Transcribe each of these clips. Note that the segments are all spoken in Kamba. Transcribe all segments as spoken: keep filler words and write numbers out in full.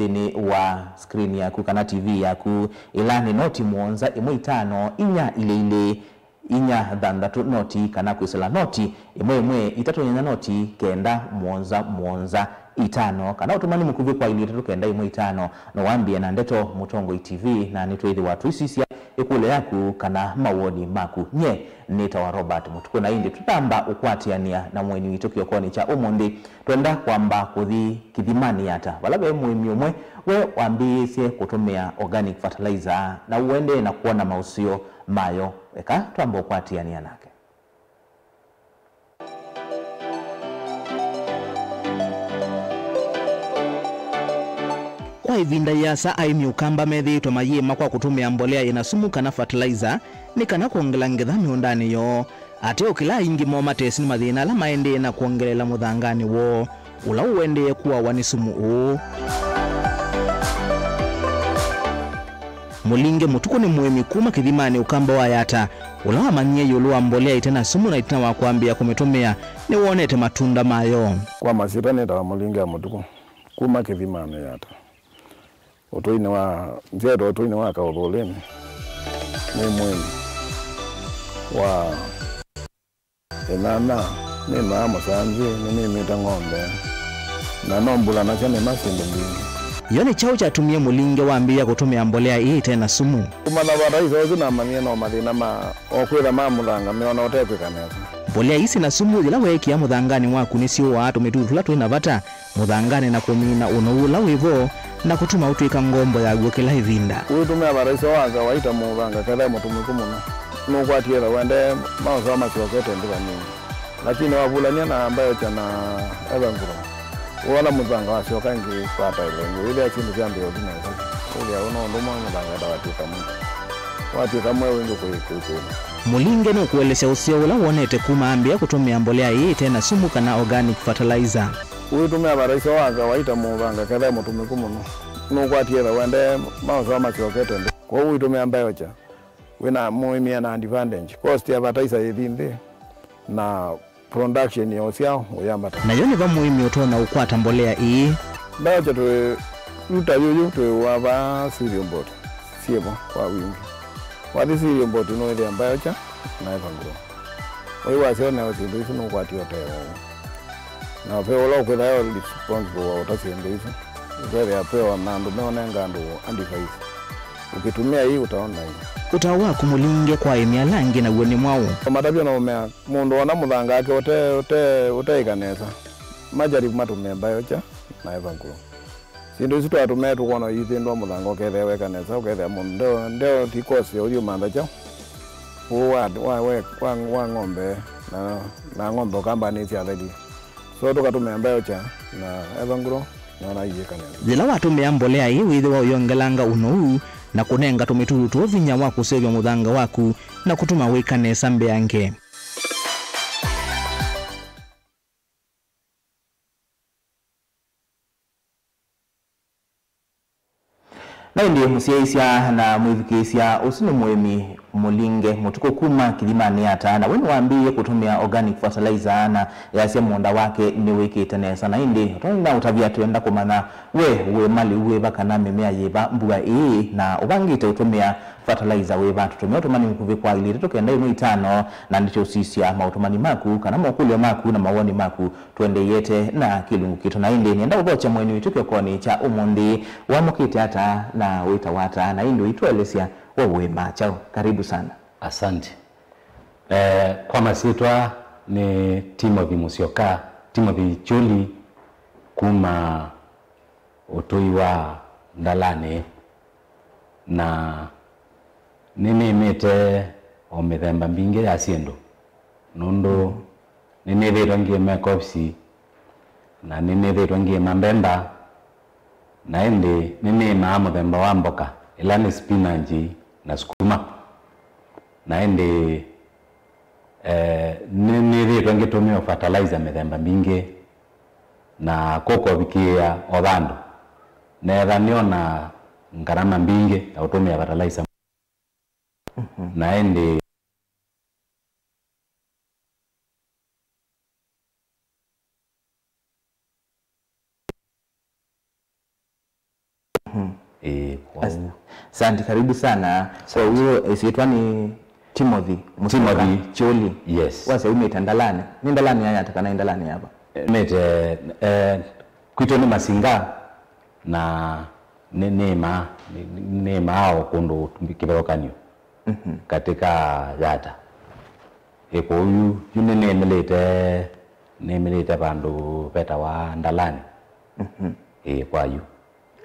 nthĩnĩ wa screen yaku kana T V yaku, ĩla nĩ noti mũonza ĩmwe itano inya ilĩ ilĩ inya thanthatũ noti, kana kwĩsĩla noti ĩmwe ĩmwe itatũ nyanya noti kenda mũonza mũonza itano, kana ũtũmani mũkuvĩ kwa ilĩ itatũ kenda ĩmwe itano. No wambĩe na ndeto Mũtongoi T V, na nĩtwĩthĩwa tũisisya ĩkũlyo yaku kana mawoni maku. Nye nĩtawa Robert Mũtukũ, na ĩndĩ tũtamba ũkwatĩanĩa na mũeni witũ kĩokonĩ kya ũmũnthĩ. Twenda kwamba kũthi kĩthimanĩ Yata, vala ve mũĩmi ũmwe we wambĩĩsye kũtũmĩa organic fertilizer, na ũendee na kwona maũseo mayo. Eka twamba ũkwatĩanĩa nake. Kwa ĩvinda yĩasa, aĩmi Ũkamba methĩĩtwe mayĩĩma kwa kũtũmĩa mbolea yĩna sumu kana fertilizer nĩ kana kwongela ngetha mĩũndanĩ yoo. Ate o kĩla, aingĩ moo matesĩ nĩ mathĩna ala maendee na kwongeleela mũthanganĩ woo, ũla ũendee kũawa nĩ sumu ũũ. Mũlinge Mũtukũ nĩ mũĩmi kuma kĩthimanĩ Ũkamba wa Yata, ũla wamanyie ĩũlũ wa mbolea ĩte na sumu, na ĩtina wa kwambĩĩa kũmĩtũmĩa, nĩwonete matunda mayo. Kwa masyĩtwa nĩtawa Mũlinge Mũtukũ, kuma kĩthimanĩ Yata, ũtũinĩ wa, nzyaĩtwe ũtũinĩ wa Kaũthũlĩnĩ. Nĩ mũĩmi wa ĩnana, nĩmaa mũsanzĩ, nĩnĩmĩte ng'ombe, na no mbula nasya nĩma syĩndũ mbingĩ. Yo nĩ kyaũ kyatumie Mũlinge wambĩĩa kũtũmĩa mbolea ĩĩ ĩte na sumu? Kũmanya vataisa ũsu namanyie no mathĩna ma o kwĩtha ma mũthanga meona ũtekwĩka nesa. Mbolea ii syĩ na sumu yĩla weekĩa mũthanganĩ waku nĩsyũaa tũmĩtutu tũla twĩ na vata mũthanganĩ na kũmina ũnou ũla wĩ vo na kũtuma ũtw'ĩka ngombo yaw'o kĩla ĩvinda. Ũitũmĩa vataisa wa kawaita mũthanga kethĩa mũtũmĩku mũno, nũkwatie ĩtha wende maũseo masyokete nthĩ vanini. Lakini wavulany'a na Biochar na Evergrow, wĩona mũthanga wasyoka ĩngĩ fertile ĩngĩ, wĩthĩa syĩndũ syambĩĩa ũthi nesa. Wĩthĩa ũno ũndũ ũmwe mũthanga ata watw'ĩka mweũ, watw'ĩka mweũ ĩngĩ kwĩ kwĩkũna. Mũlinge nũkũelesya ũseo ũla wonete kuma ambĩĩa kũtũmĩa mbolea ĩĩ ĩte na sumu kana organic fertilizer. Ũitũmĩa vataisa wa kawaita mũthanga kethĩa mũtũmĩku mũno, nũkwatie ĩtha wende maũseo masyokete nthĩ. Kwoou ũitũmĩa Biochar wĩna mũĩmi ena advantage. Cost ya vataisa yĩthi nthĩ na production ya ũsyao ũyambata. Nayo nĩ va mũĩmi ũtonya ũkwata mbolea ĩĩ? Biochar twĩ, ruta yuyu twĩ wa va cereal board syĩvo kwa wingĩ. Wathi cereal board nũĩthĩa Biochar na Evergrow. Ũyũ wasya ũneo syĩndũ isu nũkwatie ũtee ũũ. Na ve ũla ũkwĩtha e responsible wa ũta syĩndũ isu. Ũkethĩa ve o na andũ meũnenga andũ advice. Ũkĩtũmĩa ii ũtaona ii. Ũtao waku Mũlinge kwa aĩmi ala angĩ naw'o nĩ mwaũ? Matavya no ũmea mũndũ ona mũthanga wake ũte, ũte, ũteĩka nesa, majaribu matũmĩe Biochar na Evergrow. Syĩndũ isu twatũmĩa tũkwona ithĩndwa mũthanga ũkethĩa weka nesa, ũkethĩa mũndũ ndeo, ndeo ti kosi ya ũthiĩ ũmantha kyaũ. Ũũ wa, wa, wa, wa, wa ng'ombe na, na ng'ombe Ũkamba nĩ syathelie. So tũkatũmĩa Biochar na Evergrow, nĩona iyĩka nesa. Yĩla watũmĩa mbolea ĩĩ wĩthĩwa ũyongelanga ũnou na kũnenga tũmĩtutu tũũ vinya wa kũseũvya mũthanga waku na kũtuma wĩka nesa mbeange. Na ĩndĩ mũsyaĩĩsya na mwĩthukĩĩsya, ũsu nĩ mũĩmi Mũlinge Mũtukũ kuma Kĩthimanĩ Yata, na we nĩwambĩĩe kũtũmĩa organic fertilizer na easya mũũnda wake nĩwĩkĩte nesa. Na ĩndĩ tũnaũtavya, twenda kũmanya we wĩ malĩu wĩva kana mĩmea yĩva mbua ĩĩ, na ũvangĩte ũtũmĩa fertilizer wĩva? Tũtũmĩa ũtũmani mũkuvĩ kwa ilĩ itatũ kenda ĩmwe itano, na nĩtũũsisya maũtũmani maku kana mokũlyo maku na mawoni maku tũendeeĩte na kĩlungu kitũ. Na ĩndĩ nĩenda ũthokya mũeni witũ kĩokonĩ kya ũmũnthĩ, wamũkĩte ata na wĩtawa ata, na ĩndĩ ũitũelesya we wĩĩmaa kyaũ? Karibu sana. Asante. Eh, kwa masyĩtwa nĩ Timothy Musyoka, Timothy Kyũli, kuma ũtũi wa Ndalanĩ, na nĩnĩmĩte o mĩthemba mbingĩ ya syĩndũ, nũndũ nĩnĩthĩĩtwe ngĩĩma ĩkovisi, na nĩnĩthĩĩtwe ngĩĩma mbemba, na ĩndĩ nĩnĩĩmaa mũthemba wa mboka, ĩla nĩ spinach na sukuma, na ĩndĩ, eh, nĩnĩthĩĩtwe ngĩtũmĩa fertilizer mĩthemba mbingĩ, na kũkovikĩĩa o vandũ, neetha nĩona ngarama mbingĩ ya ũtũmĩa fertilizer. Mhm. Na ĩndĩ Mhm. Ĩĩ, kwoou. Asante, karibu sana. Asante. Kwoou, ĩsyĩtwa nĩ Timothy Mũsyoka Timothy. Kyũli. Yes. Wasya umĩte Ndalani. Nĩ Ndalani ya Yata kana nĩ Ndalani ya va? Mĩte, eh, kwitũ nĩ Masinga, na nĩ, nĩmaa, nĩ, nĩmaa o kũndũ kĩvathũkany'o, mhm, katĩ ka Yata. Ĩ, kwoou yu, yu nĩnĩmĩlĩte, nĩmĩlĩte vandũ vetawa Ndalani. Mhm. Ĩ, kwa yu.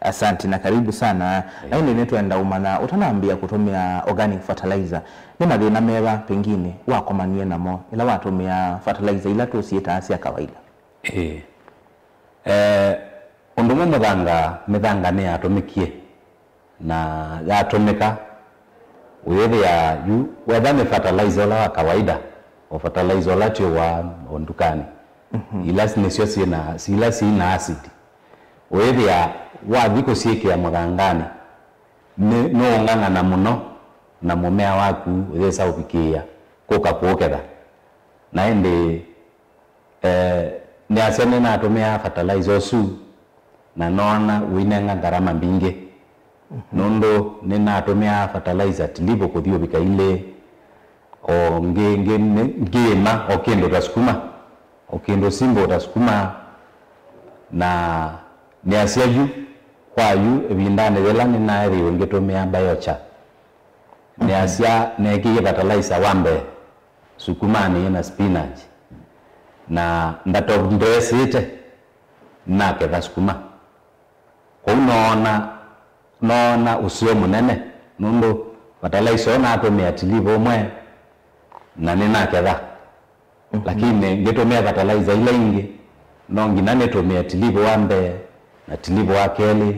Asante na karibu sana. Eh. Na ĩndĩ nĩtwenda ũmanya, ũtanambĩa kũtũmĩa organic fertilizer, nĩ mathĩna meva pengine wakomanie namo ĩla watũmĩa fertilizer ila tũsyĩtaa sya kawaida? Ĩĩ. Eh, ũndũ ũmwe mũthanga, mĩthanga nĩyatũmĩkie, na yatũmĩka, ũyĩthĩa yu, wetha nĩ fertilizer ũla wa kawaida, o fertilizer ũla twĩw'aa o ndukanĩ, mhm, ila nĩsyo syĩna, ila syĩna acid, ũyĩthĩa wathi kũsyĩkĩa mũthanganĩ, nĩ, nũũng'ang'ana mũno, na mũmea waku ũyĩsa ũvikĩĩa kũka kũũketha. Na ĩndĩ Eh, nĩasya nĩnatũmĩaa fertilizer ũsu, na noona ũinenga ngarama mbingĩ. Mhm. Nũndũ nĩnatũmĩaa fertilizer tilivu kũthi ũvika ilĩ, o ngĩ, ngĩ, nĩ, ngĩĩma o kĩndũ ta sukuma, o kĩndũ simple ta sukuma, na nĩasya yu, kwa yu, ĩvindanĩ yĩla nĩnaethĩiwe ngĩtũmĩa biochar, nĩasya neekĩie fertilizer wa mbee sukumanĩ na spinach, na ndatop dressĩte naketha sukuma. Kwoou noona, noona ũseo mũnene, nũndũ fertilizer ũũ natũmĩa tilivu ũmwe na nĩnaketha. Mhm. Lakini ngĩtũmĩa fertilizer ila ingĩ, no nginya nĩtũmĩe tilivu wa mbee na tilivu wa kelĩ,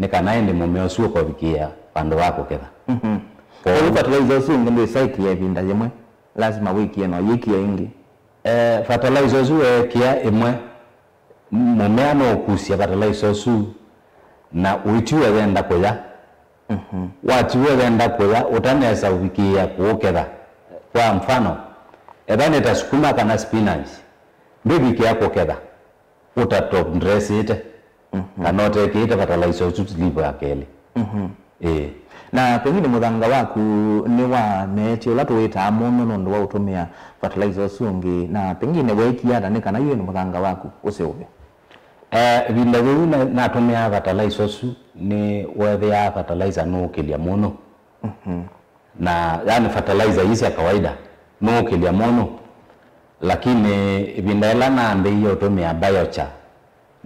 nĩ kana ĩndĩ mũmea ũsu ũkovikĩĩa vandũ va kũketha. Mhm. Kwoou kwoou fertilizer ũsu ũngĩ ndwĩsaĩkĩa ĩvinda yĩmwe, lazima wĩkĩe na ũyĩkĩa ĩngĩ. Eh, fertilizer ũsu weekĩa ĩmwe, mũmea no ũkusya fertilizer ũsu na ũitiwa yenda kũya. Mhm. Watiwa yenda kũya, ũtanesa ũvikĩĩa kũũketha. Kwa mfano, etha nĩ ta sukuma kana spinach, ndwĩvikĩa kũketha ũta top dressĩte, mhm, kana ũtekĩĩte fertilizer ũsu tilivu ya kelĩ. Mhm. Ĩĩ. Na pengine mũthanga waku nĩwameetye ũla tũwĩtaa mũno nũndũ wa ũtũmĩa fertilizer ũsu ũngĩ, na pengine weekie ata nĩ kana yu ĩndĩ mũthanga waku ũseũvye? Eh, ĩvinda yĩu na-, natũmĩaa fertilizer ũsu, nĩweethĩaa fertilizer nũũkĩlya mũno. Mhm. Na yani fertilizer ii sya kawaida nũũkĩlya mũno, lakini ĩvinda yĩla nambĩĩie ũtũmĩa biochar,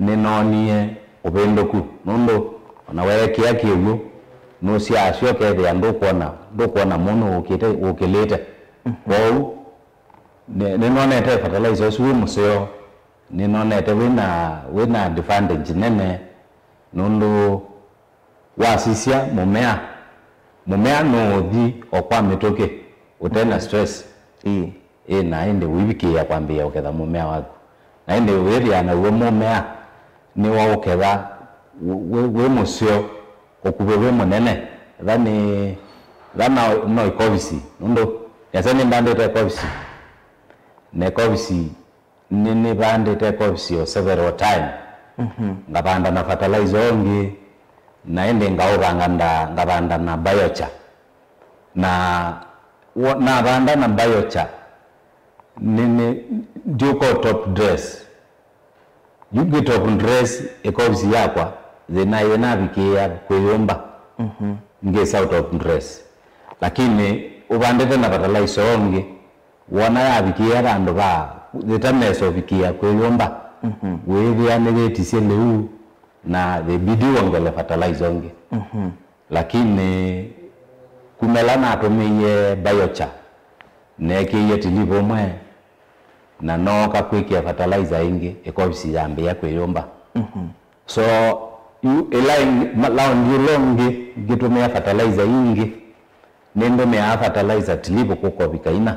nĩnoonie ũvĩndũku, nũndũ ona weekĩa kĩw'ũ, nũsyaasya ũkethĩa ndũkwona, ndũkwona mũno ũkĩte, ũkĩlĩte. Mhm. Kwoou, nĩ-, nĩnonete fertilizer ũsu wĩ mũseo, nĩnonete wĩna, wĩna advantage nene, nũndũ wasisya mũmea, mũmea nũũthi o kwa mĩtũkĩ ũte na stress. Ĩĩ. Ĩ, na ĩndĩ ũivikĩĩa kwambĩĩa ũketha mũmea waku. Na ĩndĩ wĩthĩa naw'o mũmea nĩwaũketha wĩ, wĩ, wĩ mũseo, ũkuvĩ wĩ mũnene. Etha nĩ, etha no, no ikovisi, nũndũ nĩasya nĩmbandĩte ikovisi. Na ikovisi nĩ, nĩvandĩte ikovisi o several time. Mhm. Ngavanda na fertilizer ũngĩ, na ĩndĩ ngaũvanga nda-, ngavanda na biochar. Na wo-, navanda na biochar, nĩ, nĩ, ndiũka top dress. Yu ngĩ top dress ĩkovisi yakwa, thĩna yĩnavikĩĩa kwĩyũmba. Mhm. Ngĩsa top dress. Lakini ũvandĩte na fertilizer ũngĩ, wona yavikĩĩa vandũ va, yĩtanesa ũvikĩĩa kwĩyũmba, mhm, wĩĩthĩa nĩyĩtisye lĩu, na ĩbidi wongele fertilizer ũngĩ. Mhm. Lakini kuma ĩla natũmĩie biochar, neekĩie tilivu ũmwe, na nooka kwĩkĩa fertilizer ĩngĩ, ĩkovisi yambĩĩa kwĩyũmba. Mhm. So, yu, ĩla ĩngĩ, ma-, laundi ĩla ĩngĩ ngĩtũmĩa fertilizer ingĩ, nĩndũmĩaa fertilizer tilivu kũkovika ina.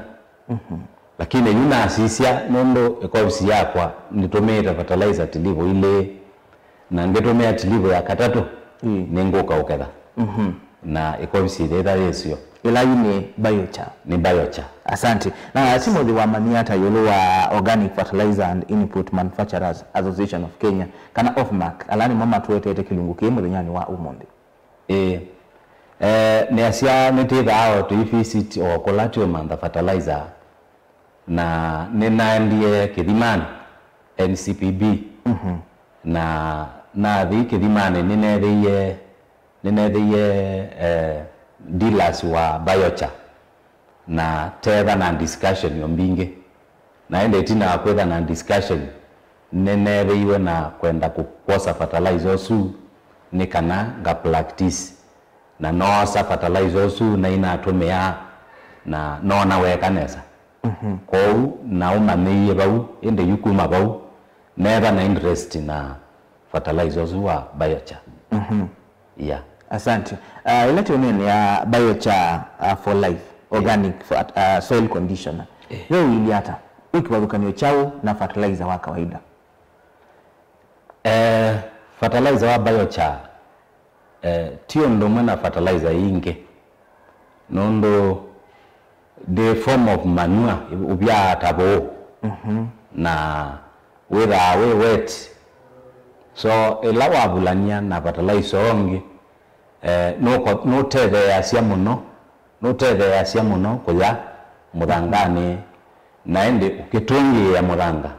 Mhm. Lakini yu nasisya, nũndũ ĩkovisi yakwa nĩtũmĩĩte fertilizer tilivu ilĩ, na ngĩtũmĩa tilivu ya katatũ, ĩĩ, nĩngũka ũketha. Mhm. Na ĩkovisi ĩyĩtha yĩsyo. Ĩla yu nĩ biochar. Nĩ biochar. Asante. Na Timothy, wamanyie ata ĩũlũ wa Organic Fertilizer and Input Manufacturers Association of Kenya, kana OFMAK, ala nĩmo matũetete kĩlungu kĩĩ mũthenyanĩ wa ũmũnthĩ? Ĩĩ. Eh, nĩasya nĩtwĩthaa o tũi visit o kũla twĩũmantha fertilizer, na nĩnaendie Kĩthimanĩ, N C P B. Mhm. Na nathi Kĩthimanĩ nĩneethĩie, nĩneethĩie, eh, dealers wa biochar na teetha na discussion o mbingĩ. Na ĩndĩ ĩtina wa kwĩtha na discussion, nĩneethĩiwe na kwenda kũ-, kwosa fertilizer ũsu nĩ kana nga practice. Na noosa fertilizer ũsu na inatũmĩa na noona weeka nesa. Mhm. Kwoou naũmanyĩie vau, ĩndĩ yu kuma vau neetha na interest na fertilizer ũsu wa biochar. Mhm. Yeah. Asante. Ah, ĩla tũneenea biochar, ah, for life, organic fer-, ah, soil conditioner, eh, yo ũilyĩ ata? Wĩ kĩvathũkany'o kyaũ na fertilizer wa kawaida? Eh, fertilizer wa biochar, eh, ti ũndũ ũmwe na fertilizer ii ingĩ, nũndũ ndĩ form of manure, ũvyaa ta vũũ. Mhm. Na wĩthaa wĩ wet. So, ĩla wavulany'a na fertilizer ũngĩ, eh, nũko-, nũtetheeasya mũno, nũtetheeasya mũno kũya mũthanganĩ, na ĩndĩ ũkĩtũngĩĩa mũthanga,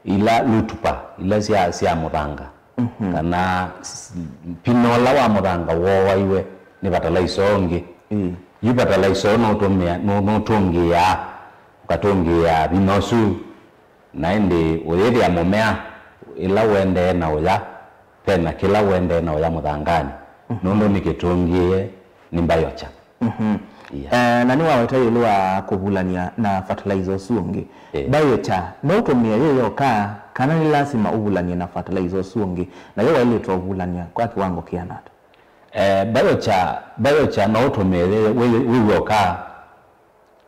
ila rutuba, ila sya, sya mũthanga, mhm, kana s-, vinya ũla wa mũthanga wooaiwe nĩ fertilizer ũngĩ. Mm. Yu fertilizer ũũ nũtũmĩa-, nũ-, nũtũngĩĩaa, ũkatũngĩĩa vinya ũsu, na ĩndĩ ũyĩthĩa mũmea ĩla ũendee na ũya, vena kĩla ũendee na ũya mũthanganĩ, mhm, nũndũ nĩkĩtũngĩĩe nĩ biochar. Mhm. Yeah. Eh, na nĩwaweta ĩũlũ wa kũvulany'a na fertilizer ũsu ũngĩ. Eh. Biochar, no ũtũmĩe yĩ yoka, kana nĩ lasima ũvulany'e na fertilizer ũsu ũngĩ? Na yo waĩlĩte ũvulany'a kwa kĩwango kĩana ata? Eh, biochar, biochar no ũtũmĩe wĩ, wĩ, wĩ w'oka,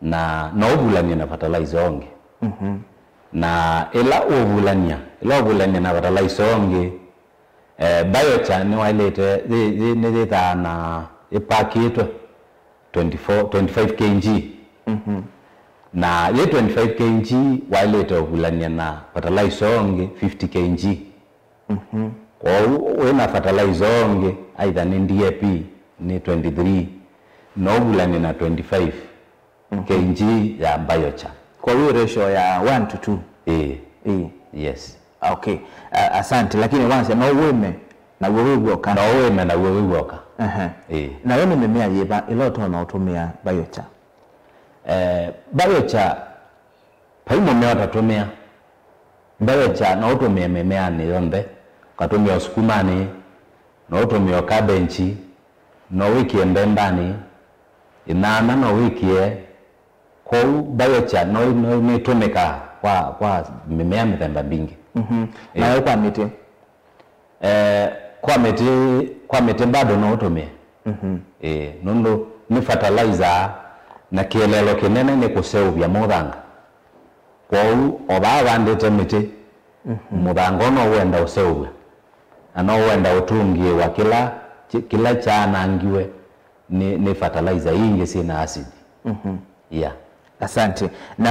na no ũvulany'e na fertilizer ũngĩ. Mhm. Na ĩla ũvulany'a, ĩla ũvulany'a na fertilizer ũngĩ, eh, biochar nĩwaĩlĩte, yĩ, yĩ, nĩyĩthaa na ĩpakĩtwe twenty-four, twenty-five K G. Mhm. Na yĩ twenty-five K G waĩlĩte ũvulany'a na fertilizer ũngĩ fifty K G. Mhm. Kwoou wĩ na fertilizer ũngĩ, either nĩ D A P, nĩ twenty-three, no ũvulany'e na twenty-five, mhm, K G ya biochar. Kwoou ratio ya one to two? Ĩĩ. Ĩĩ. Yes. Okay. A-, asante, lakini wasya no wĩme naw'o wĩ w'oka. No wĩme naw'o wĩ w'oka. Ehe. Ĩĩ. Nayo nĩ mĩmea yĩva ĩla ũtonya ũtũmĩa biochar? Eh, biochar, vai mũmea ũtatũmĩa. Biochar no ũtũmĩe mĩmeanĩ yonthe. Ũkatũmĩa ũsukumanĩ, no ũtũmĩe o kabenji, no wĩkĩe mbembanĩ, ĩnana no wĩkĩe. Kwoou biochar no, no, nĩtũmĩkaa kwa, kwa mĩmea mĩthemba mbingĩ. Mhm. Ĩĩ. Nayo kwa mĩtĩ? Eh, kwa mĩtĩ, kwa mĩtĩ bado no ũtũmĩe. Mhm. Ĩĩ, nũndũ nĩ fertilizer, na kĩeleelo kĩnene nĩ kũseũvya mũthanga. Kwoou o vaa vandĩte mĩtĩ, mhm, mũthanga ũno wenda ũseũvw'a, na no wenda ũtũngĩĩwa kĩla, kĩ-, kĩla kyaanangiwe nĩ, nĩ fertilizer ii ingĩ syĩ na acid. Mhm. Yeah. Asante. Na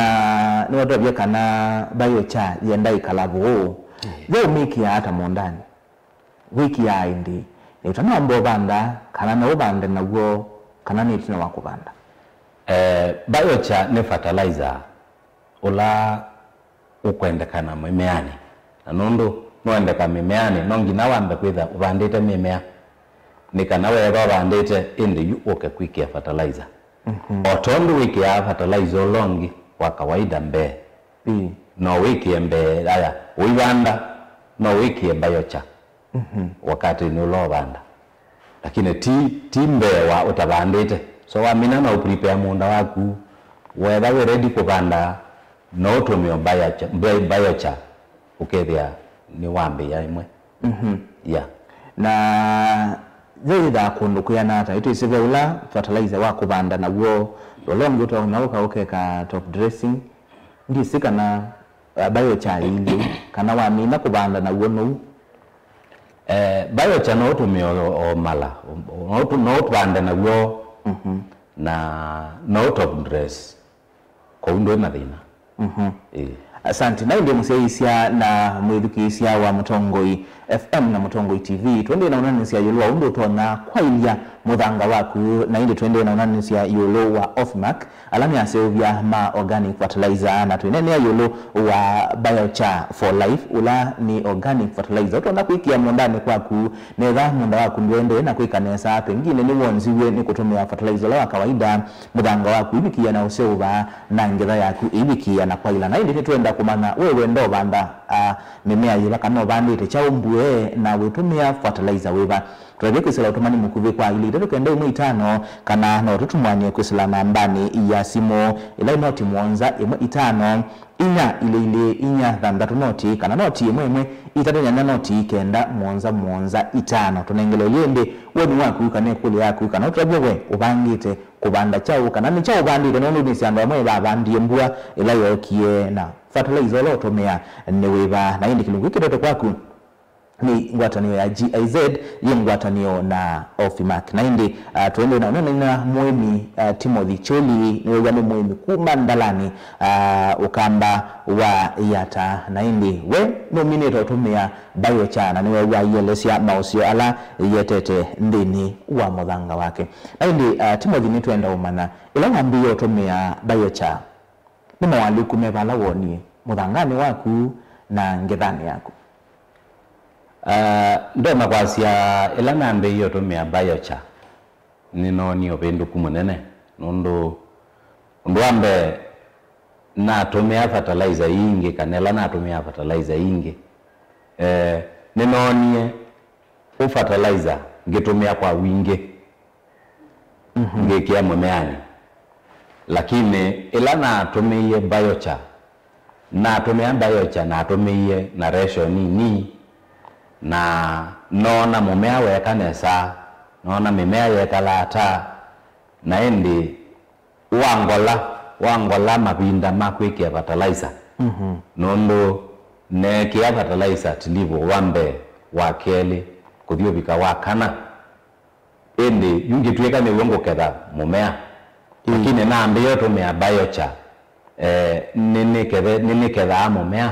nĩwatwavya kana biochar yenda ĩkala vũũ. Ĩĩ. Yo ũmĩkĩaa ata mũũndanĩ? Wĩkĩaa ĩndĩĩ? Nĩ ũtanamba ũvanda, kana no ũvande naw'o, kana nĩ ĩtina wa kũvanda? Eh, biochar nĩ fertilizer ũla ũkwendekana mĩmeanĩ. Na nũndũ nũendeka mĩmeanĩ, no nginya wambe kwĩtha ũvandĩte mĩmea, nĩ kana weethwa ũvandĩte ĩndĩ yu ũke kwĩkĩa fertilizer. Mhm. O tondũ wĩkĩaa fertilizer ũla ũngĩ wa kawaida mbee, ĩĩ, no wĩkĩe mbee aya ũivanda, no wĩkĩe biochar, mhm, wakatĩnĩ ũla ũvanda. Lakini ti, ti mbee wa ũtavandĩte. So wamina na ũprepare mũũnda waku, weetha wĩ ready kũvanda, no ũtũmĩe biochar, bi-, biochar, ũkethĩa nĩwambĩĩa ĩmwe. Mhm. Yeah. Na yĩyĩthaa kũndũ kwĩana ata? Ĩtwĩsĩ ve ũla fertilizer wa kũvanda naw'o, ũla ũngĩ ũtonya ũka ũkeka top dressing. Ndyĩsĩ kana, uh, biochar ĩilyĩ, kana wamina kũvanda naw'o nou? Eh, biochar no ũtũmĩe o, o mala, o, o, no ũtũ-, no ũvande naw'o, mhm, na no top dress, kwoou ndwĩ na thĩna. Mhm. Ĩĩ. Asante. Na ĩndĩ mũsyaĩĩsya na mwĩthukĩĩsya wa Mũtongoi F M na Mũtongoi T V, tũendee na ũnanĩsya ĩũlũ wa ũndũ ũtonya kwaĩlya mũthanga waku, na ĩndĩ tũendee na ũnanĩsya ĩũlũ wa Offimark, ala nĩ aseũvya ma organic fertilizer, na twĩneenea ĩũlũ wa Biochar for Life, ũla nĩ organic fertilizer ũtonya kwĩkĩa mũũndanĩ kwaku, netha mũũnda waku ndũendee na kwĩka nesa, pengine nĩwonziw'e nĩ kũtũmĩa fertilizer ũla wa kawaida, mũthanga waku ũivikĩĩa na ũseũva, na ngetha yaku ĩivikĩĩa na kwaĩla. Na ĩndĩ nĩtwenda kũmanya we wenda ũvanda, a, mĩmea yĩva, kana ũvandĩte kyaũ mbue na wĩtũmĩa fertilizer wĩva. Tũtavye kwĩsĩla ũtũmani mũkuvĩ kwa ilĩ itatũ kenda ĩmwe itano, kana no tũtũmanie kwĩsĩla nambanĩ ya simũ ĩla ĩ noti mũonza ĩmwe itano, inya ilĩ ilĩ inya thanthatũ noti, kana noti ĩmwe ĩmwe itatũ nyanya noti kenda mũonza mũonza itano. Tũnengele ũyũ ĩndĩ woni waku kana ĩkũlyo yaku, kana ũtavye we ũvangĩte kũvanda kyaũ, kana nĩ kyaũ ũvandĩte, nũndũ nĩsĩ andũ amwe vavandie mbua ĩla yookie na fertilizer ũla ũtũmĩa nĩ wĩva. Na ĩndĩ kĩlungu kĩtetwe kwaku nĩ ngwatanĩo ya G I Z yĩ ngwatanĩo na Offimark. Na ĩndĩ, ah, tũendee na ũnene na mũĩmi, ah, Timothy Choli, nĩwew'a nĩ mũĩmi kuma Ndalani, ah, Ũkamba wa Yata. Na ĩndĩ we nũminĩte ũtũmĩa Biochar, na nĩwew'a aielesya maũseo ala yĩetete nthĩnĩ wa mũthanga wake. Na ĩndĩ, ah, Timothy, nĩtwenda ũmanya, ĩla wambĩĩe ũtũmĩa Biochar, nĩ moalyũku meva ala wonie mũthanganĩ waku na ngethanĩ yaku? Ah, ndonya kwasya, ĩla nambĩĩe ũtũmĩa Biochar, nĩnoonie ũvĩndũku mũnene, nũndũ ũndũ wa mbee, natũmĩa fertilizer ingĩ, kana ĩla natũmĩaa fertilizer ingĩ, eh, nĩnoonie ũ fertilizer ngĩtũmĩa kwa wingĩ, mhm, ngĩkĩa mũmeanĩ. Lakini ĩla natũmĩie Biochar, natũmĩa Biochar, natũmĩie na ratio nini, na noona mũmea weeka nesa, noona mĩmea yekala ata, na ĩndĩ wangola, wangola mavinda ma kwĩkĩa fertilizer. Mhm. Nũndũ neekĩa fertilizer tilivo wa mbee, wa kelĩ, kũthi ũvika wa kana. Ĩndĩ yu ngĩtw'ĩka nĩw'o ngũketha mũmea. Ĩĩ. Lakini nambĩĩe ũtũmĩa Biochar, eh, nĩnĩkethe-, nĩnĩkethaa mũmea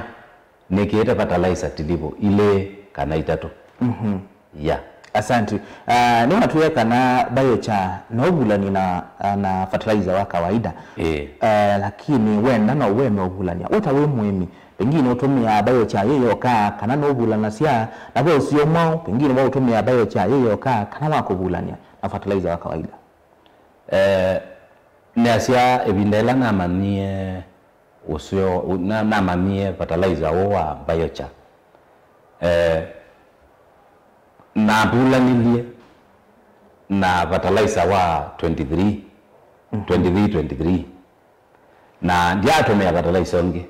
nĩkĩĩte fertilizer tilivo ilĩ kana itatũ. Mhm. Yeah. Asante. Ah, nĩwatwĩe kana Biochar no ũvulany'e na, ah, na fertilizer wa kawaida. Ĩĩ. Ah, lakini wenda no weme ũvulany'a. We ta wĩ mũĩmi, pengine ũtũmĩaa Biochar yĩ yoka, kana nũvulanasya, na ve ũseo mwaũ, pengine wa ũtũmĩaa Biochar yĩ yoka, kana wa kũvulany'a na fertilizer wa kawaida? Eh, nĩasya ĩvinda ĩla namanyie ũseo, na, namanyie fertilizer ũũ wa Biochar. Eh, navulanilye na fertilizer wa twenty-three, mhm, twenty-three, twenty-three. Na ndyatũmĩa fertilizer ũngĩ.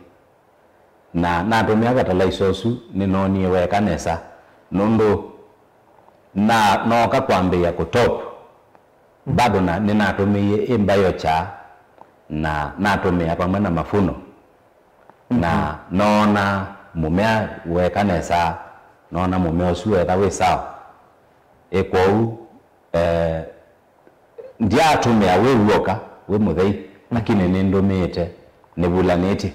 Na natũmĩa fertilizer ũsu, nĩnoonie weeka nesa, nũndũ na, nooka kwambĩĩa kũtop, bado na, nĩnatũmĩie ĩ Biochar, na natũmĩa vamwe na mavuno. Na, mhm, noona mũmea weeka nesa, noona mũmea ũsu weetha wĩ sawa. Ĩ kwoou, eh, ndyatũmĩa wĩ w'oka, wĩ mũthei, lakini nĩndũmĩĩte, nĩvulanĩtye.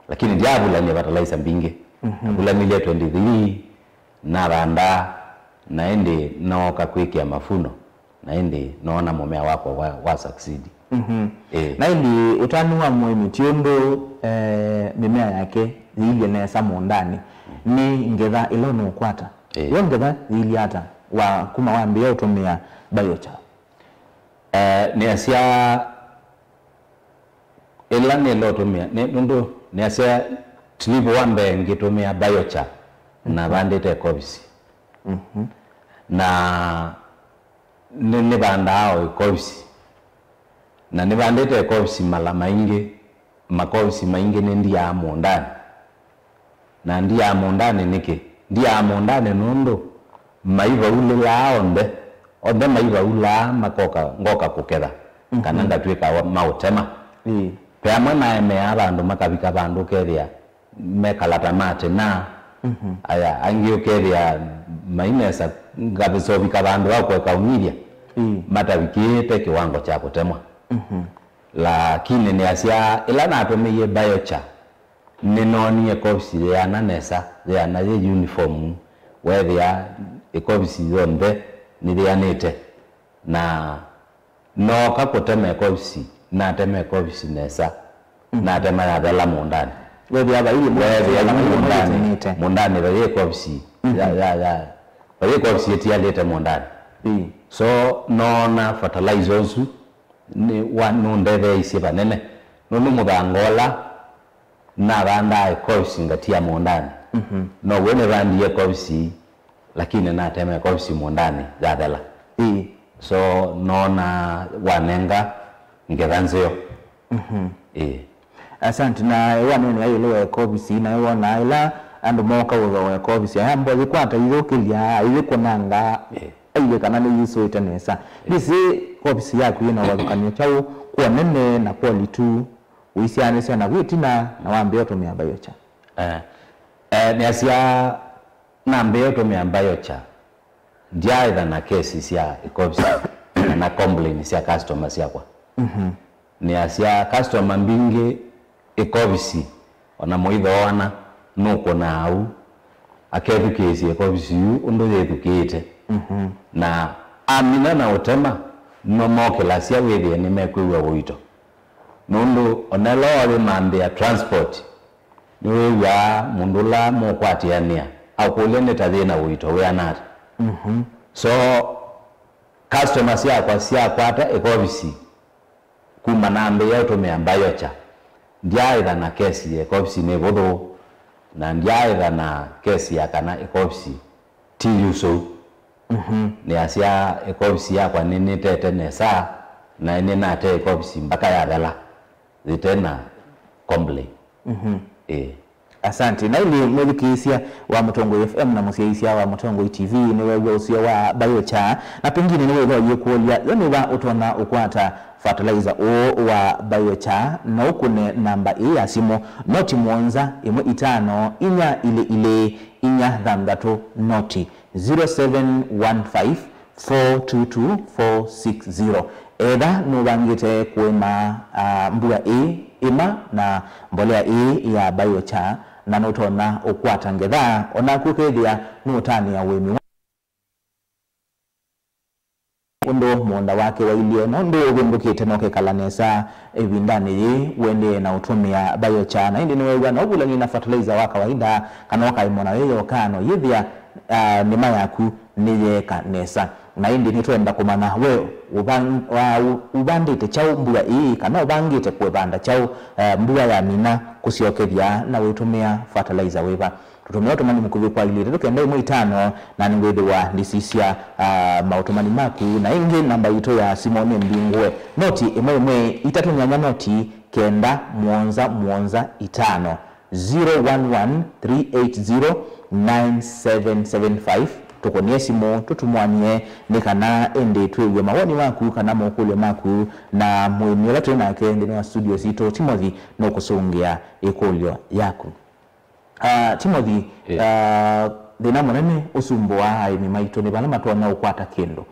Lakini ndyavulany'a fertilizer mbingĩ. Mhm. Navulanilye twenty-three, navanda, na ĩndĩ nooka kwĩkĩa mavuno, na ĩndĩ noona mũmea wakwa wa, wa succeed. Mhm. Ĩĩ. Na ĩndĩ ũtanu wa mũĩmi ti ũndũ, eh, mĩmea yake yĩilye nesa mũũndanĩ, nĩ ngetha ĩla ũnũkwata. Ĩĩ. Yo ngetha yĩilye ata wa kuma wambĩĩa ũtũmĩa Biochar? Eh, nĩasya ĩla nĩla ũtũmĩa, nĩ, nũndũ nĩasya tilivo wa mbee ngĩtũmĩa Biochar, mhm, navandĩte ĩkovisi. Mhm. Na nĩ, nĩvandaa o ĩkovisi. Na nĩvandĩte ĩkovisi mala maingĩ, makovisi maingĩ nĩndiaa mũũndanĩ. Na ndiaa mũũndanĩ nĩkĩ? Ndiaa mũũndanĩ nũndũ maivaulĩlaa onthe, onthe maivaulaa makoka, ngoka kũketha, kana, mhm, ngatw'ĩka wa, maũtema. Ĩĩ. Ve amwe maemeaa vandũ makavika vandũ ũkethĩa mekala ta matĩna, mhm, aya, angĩ ũkethĩa mainesa ngavĩsa ũvika vandũ wa kũeka ũng'ithya, ĩĩ, matavikĩte kĩwango kya kũtemwa. Mhm. Lakini nĩasya, ĩla natũmĩie biochar, nĩnoonie ĩkovisi yĩana nesa, yĩana yĩ uniform, weethĩa ĩkovisi yonthe nĩyĩanĩte. Na nooka kũtema ĩkovisi, natema ĩkovisi nesa, natema yathela mũũndanĩ. Weethĩa vai ĩmwe, weethĩa vai ĩmwe mũũndanĩ, ĩtũmĩte. Mũũndanĩ vai ĩkovisi, ya, ya, ya, vai ĩkovisi ĩtialĩte mũũndanĩ. Ĩĩ. So, noona fertilizer ũsu nĩ wa, nũndetheeisye vanene, nũndũ mũthanga ũla navandaa ĩkovisi ngatia mũũndanĩ. Mhm. Now'o nĩvandie ĩkovisi, lakini natema ĩkovisi mũũndanĩ yathela. Ĩĩ. So, noona wanenga ngetha nzeo. Mhm. Ĩĩ. Asante. Na waneenea ĩũlũ wa ĩkovisi, na wonaa ĩla andũ mooka ũthooa ĩkovisi, aya mbothi kwata ithũkĩlya, ithĩkũnanga, ĩĩ, aiwe kana nĩyĩsũĩte nesa. Ĩĩ. Ndĩsĩ ĩkovisi yaku yĩna ũvathũkany'o kyaũ kwa ũnene na quality? Ũisyaanĩsya naw'o ĩtina na wambĩĩa ũtũmĩa biochar? Eh, eh, nĩasya nambĩĩa ũtũmĩa biochar, ndyaaĩtha na kesi sya ĩkovisi kana complain sya customer syakwa. Mhm. Nĩasya customer mbingĩ ĩkovisi, ona mũithooana, nũkũnaa au, akethukĩĩsya ĩkovisi yu ũndũ yĩthukĩĩte. Mhm. Na amina na ũtema, nĩmokĩlasya wĩthĩe nĩmekwĩw'a ũito. Nũndũ onela wayĩmantha transport, nĩwĩw'aa mũndũ ũla mũkwatĩanĩa akũlya nĩ ta yĩna ũito wĩana ata. Mhm. So, customer syakwa syakwata ĩkovisi kuma nambĩĩa ũtũmĩa biochar, ndyaaĩtha na kesi ya ĩkovisi nĩ vũthũ, na ndyaaĩtha na kesi ya kana ĩkovisi ti yusũu. Mhm. Nĩasya ĩkovisi yakwa nĩnĩtete nesa, na nĩnate ĩkovisi mbaka yathela yĩte na complain. Mhm. Ĩĩ. Asante. Na ĩndĩ mwĩthukĩĩsya wa Mũtongoi F M na mũsyaĩĩsya wa Mũtongoi T V nĩweew'a ũseo wa biochar, na pengine nĩwĩthwa ũyĩkũlya, yo nĩva ũtonya ũkwata fertilizer ũũ wa biochar? No ũkũne namba ĩĩ ya simũ, noti mũonza ĩmwe itano inya ilĩ ilĩ inya thanthatũ, noti zero seven one five four two two four six zero. Etha nũvangĩte kũĩma, ah, mbua ĩĩ, ĩma na mbolea ĩĩ ya biochar, na nũtonya ũkwata ngetha, o naku ũkethĩa nũũtanĩa ũĩmi wa ũndũ mũũnda wake wailyĩ, nũndũ ũvĩndũkĩte na ũkekala nesa ĩvindanĩ yĩĩ, ũendee na ũtũmĩa biochar. Na ĩndĩ nĩweew'a no ũvulany'e na fertilizer wa kawaida, kana ũkaĩmwa na wĩyoka, no yĩthĩa, ah, nĩma yaku nĩyeeka nesa. Na ĩndĩ nĩtwenda kũmanya we ũvan-, wa-, ũ-, ũvandĩte kyaũ mbua ĩĩ, kana ũvangĩte kũvanda kyaũ, eh, mbua yamina kũsyokethya, na wĩtũmĩa fertilizer wĩva? Tũtũmĩa ũtũmani mũkuvĩ kwa ilĩ itatũ kenda ĩmwe itano, na nĩngwĩthĩwa ndĩsisya, ah, maũtũmani maku. Na ĩngĩ namba yitũ ya simũ nĩ mbingũe, noti ĩmwe ĩmwe itatũ nyanya noti kenda mũonza mũonza itano, zero one one three eight zero nine seven seven five. Tũkũnĩe simũ, tũtũmwany'e nĩ kana ĩndĩ twĩw'e mawoni maku kana mokũlyo maku, na mũĩmi ũla twĩ nake nthĩnĩ wa studio sitũ, Timothy, nũkũsũngĩa ĩkũlyo yaku. Ah, Timothy, ĩĩ, ah, thĩna mũnene ũsumbũaa aĩmi maitũ nĩ vala matonya ũkwata kĩndũ.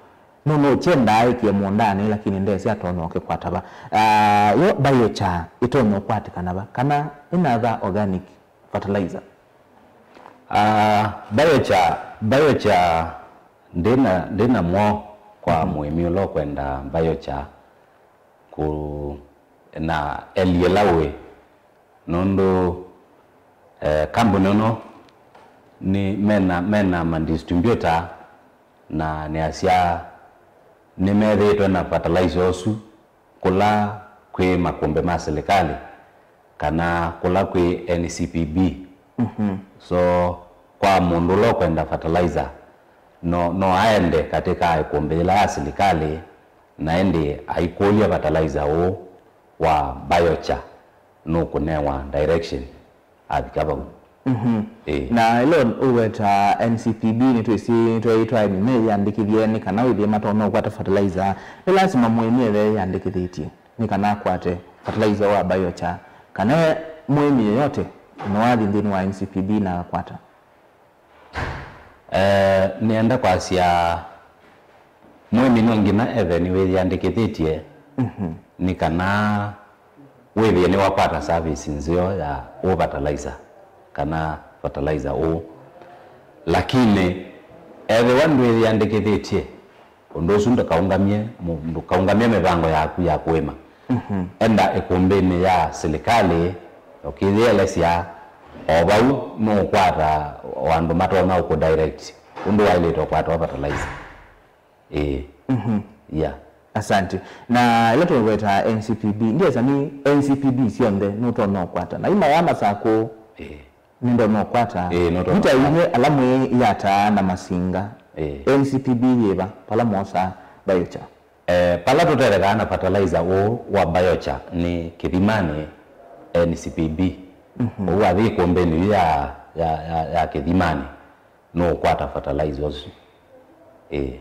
Nũndũ ũkyendaa ĩkĩe mũũndanĩ, lakini ndesĩ atonya ũkĩkwata va. Ah, yo biochar ĩtonya ũkwatĩkana va, kana ĩnatha organic fertilizer? Ah, biochar, biochar ndĩna, ndĩna mwo kwa, mhm, mũĩmi ũla ũkwenda biochar kũ-, na elye ĩla ũĩ, nũndũ, eh, kambuni ĩno nĩ mena, mena ma distributor, na nĩasya nĩmethĩĩtwe na fertilizer ũsu kũla kwĩ makũmbĩ ma silikalĩ kana kũla kwĩ N C P B. Mhm. So, kwa mũndũ ũla ũkwenda fertilizer, no, no aende katĩ ka ĩkũmbĩ yĩla ya silikalĩ, na ĩndĩ aikũlya fertilizer ũũ wa biochar, nũkũnewa direction avika vau. Mhm. Ĩĩ. Na ĩla ũweta N C P B, nĩtwĩsĩ nĩtwaĩtwae mĩmea yĩandĩkĩthye nĩ kana wĩthĩe matonya ũkwata fertilizer. Nĩ lasima mũĩmi ethĩe yĩandĩkĩthĩtye nĩ kana akwate fertilizer wa biochar, kana mũĩmi yeyote no athi nthĩnĩ wa N C P B na akwata? Eh, nĩenda kwasya mũĩmi no nginya ethe nĩwĩyĩandĩkĩthĩtye, mhm, nĩ kana wĩthĩe nĩwakwata service nzeo ya ũ fertilizer kana fertilizer ũũ. Lakini ethĩwa ndwĩyĩandĩkĩthĩtye, ũndũ ũsu ndũkaũngamye mũ- ndũkaũngamye mĩvango yaku ya kũĩma. Enda ĩkũmbĩnĩ ya silikalĩ ũkĩyĩelesya, o vau nũũkwata o andũ matonya ũkũ direct ũndũ waĩlĩte ũkwata fertilizer. Ĩĩ. Yeah. Asante. Na ĩla tũweta N C P B, ndyesa nĩ N C P B syonthe nũtonya ũkwata. Na ima ya Masakũ, ĩĩ, nĩndonya ũkwata. Ĩĩ, nũtonya. Vita ũkwata. Inywe ala mwĩ Yata na Masinga, ĩĩ, N C P B yĩva pala mwosaa biochar? Eh, pala tũtethekaa na fertilizer ũũ wa biochar nĩ Kĩthimanĩ N C P B. Ũu wathi ĩkũmbĩnĩ yu ya, ya, ya, ya Kĩthimanĩ nũũkwata fertilizer ũsu. Ĩĩ.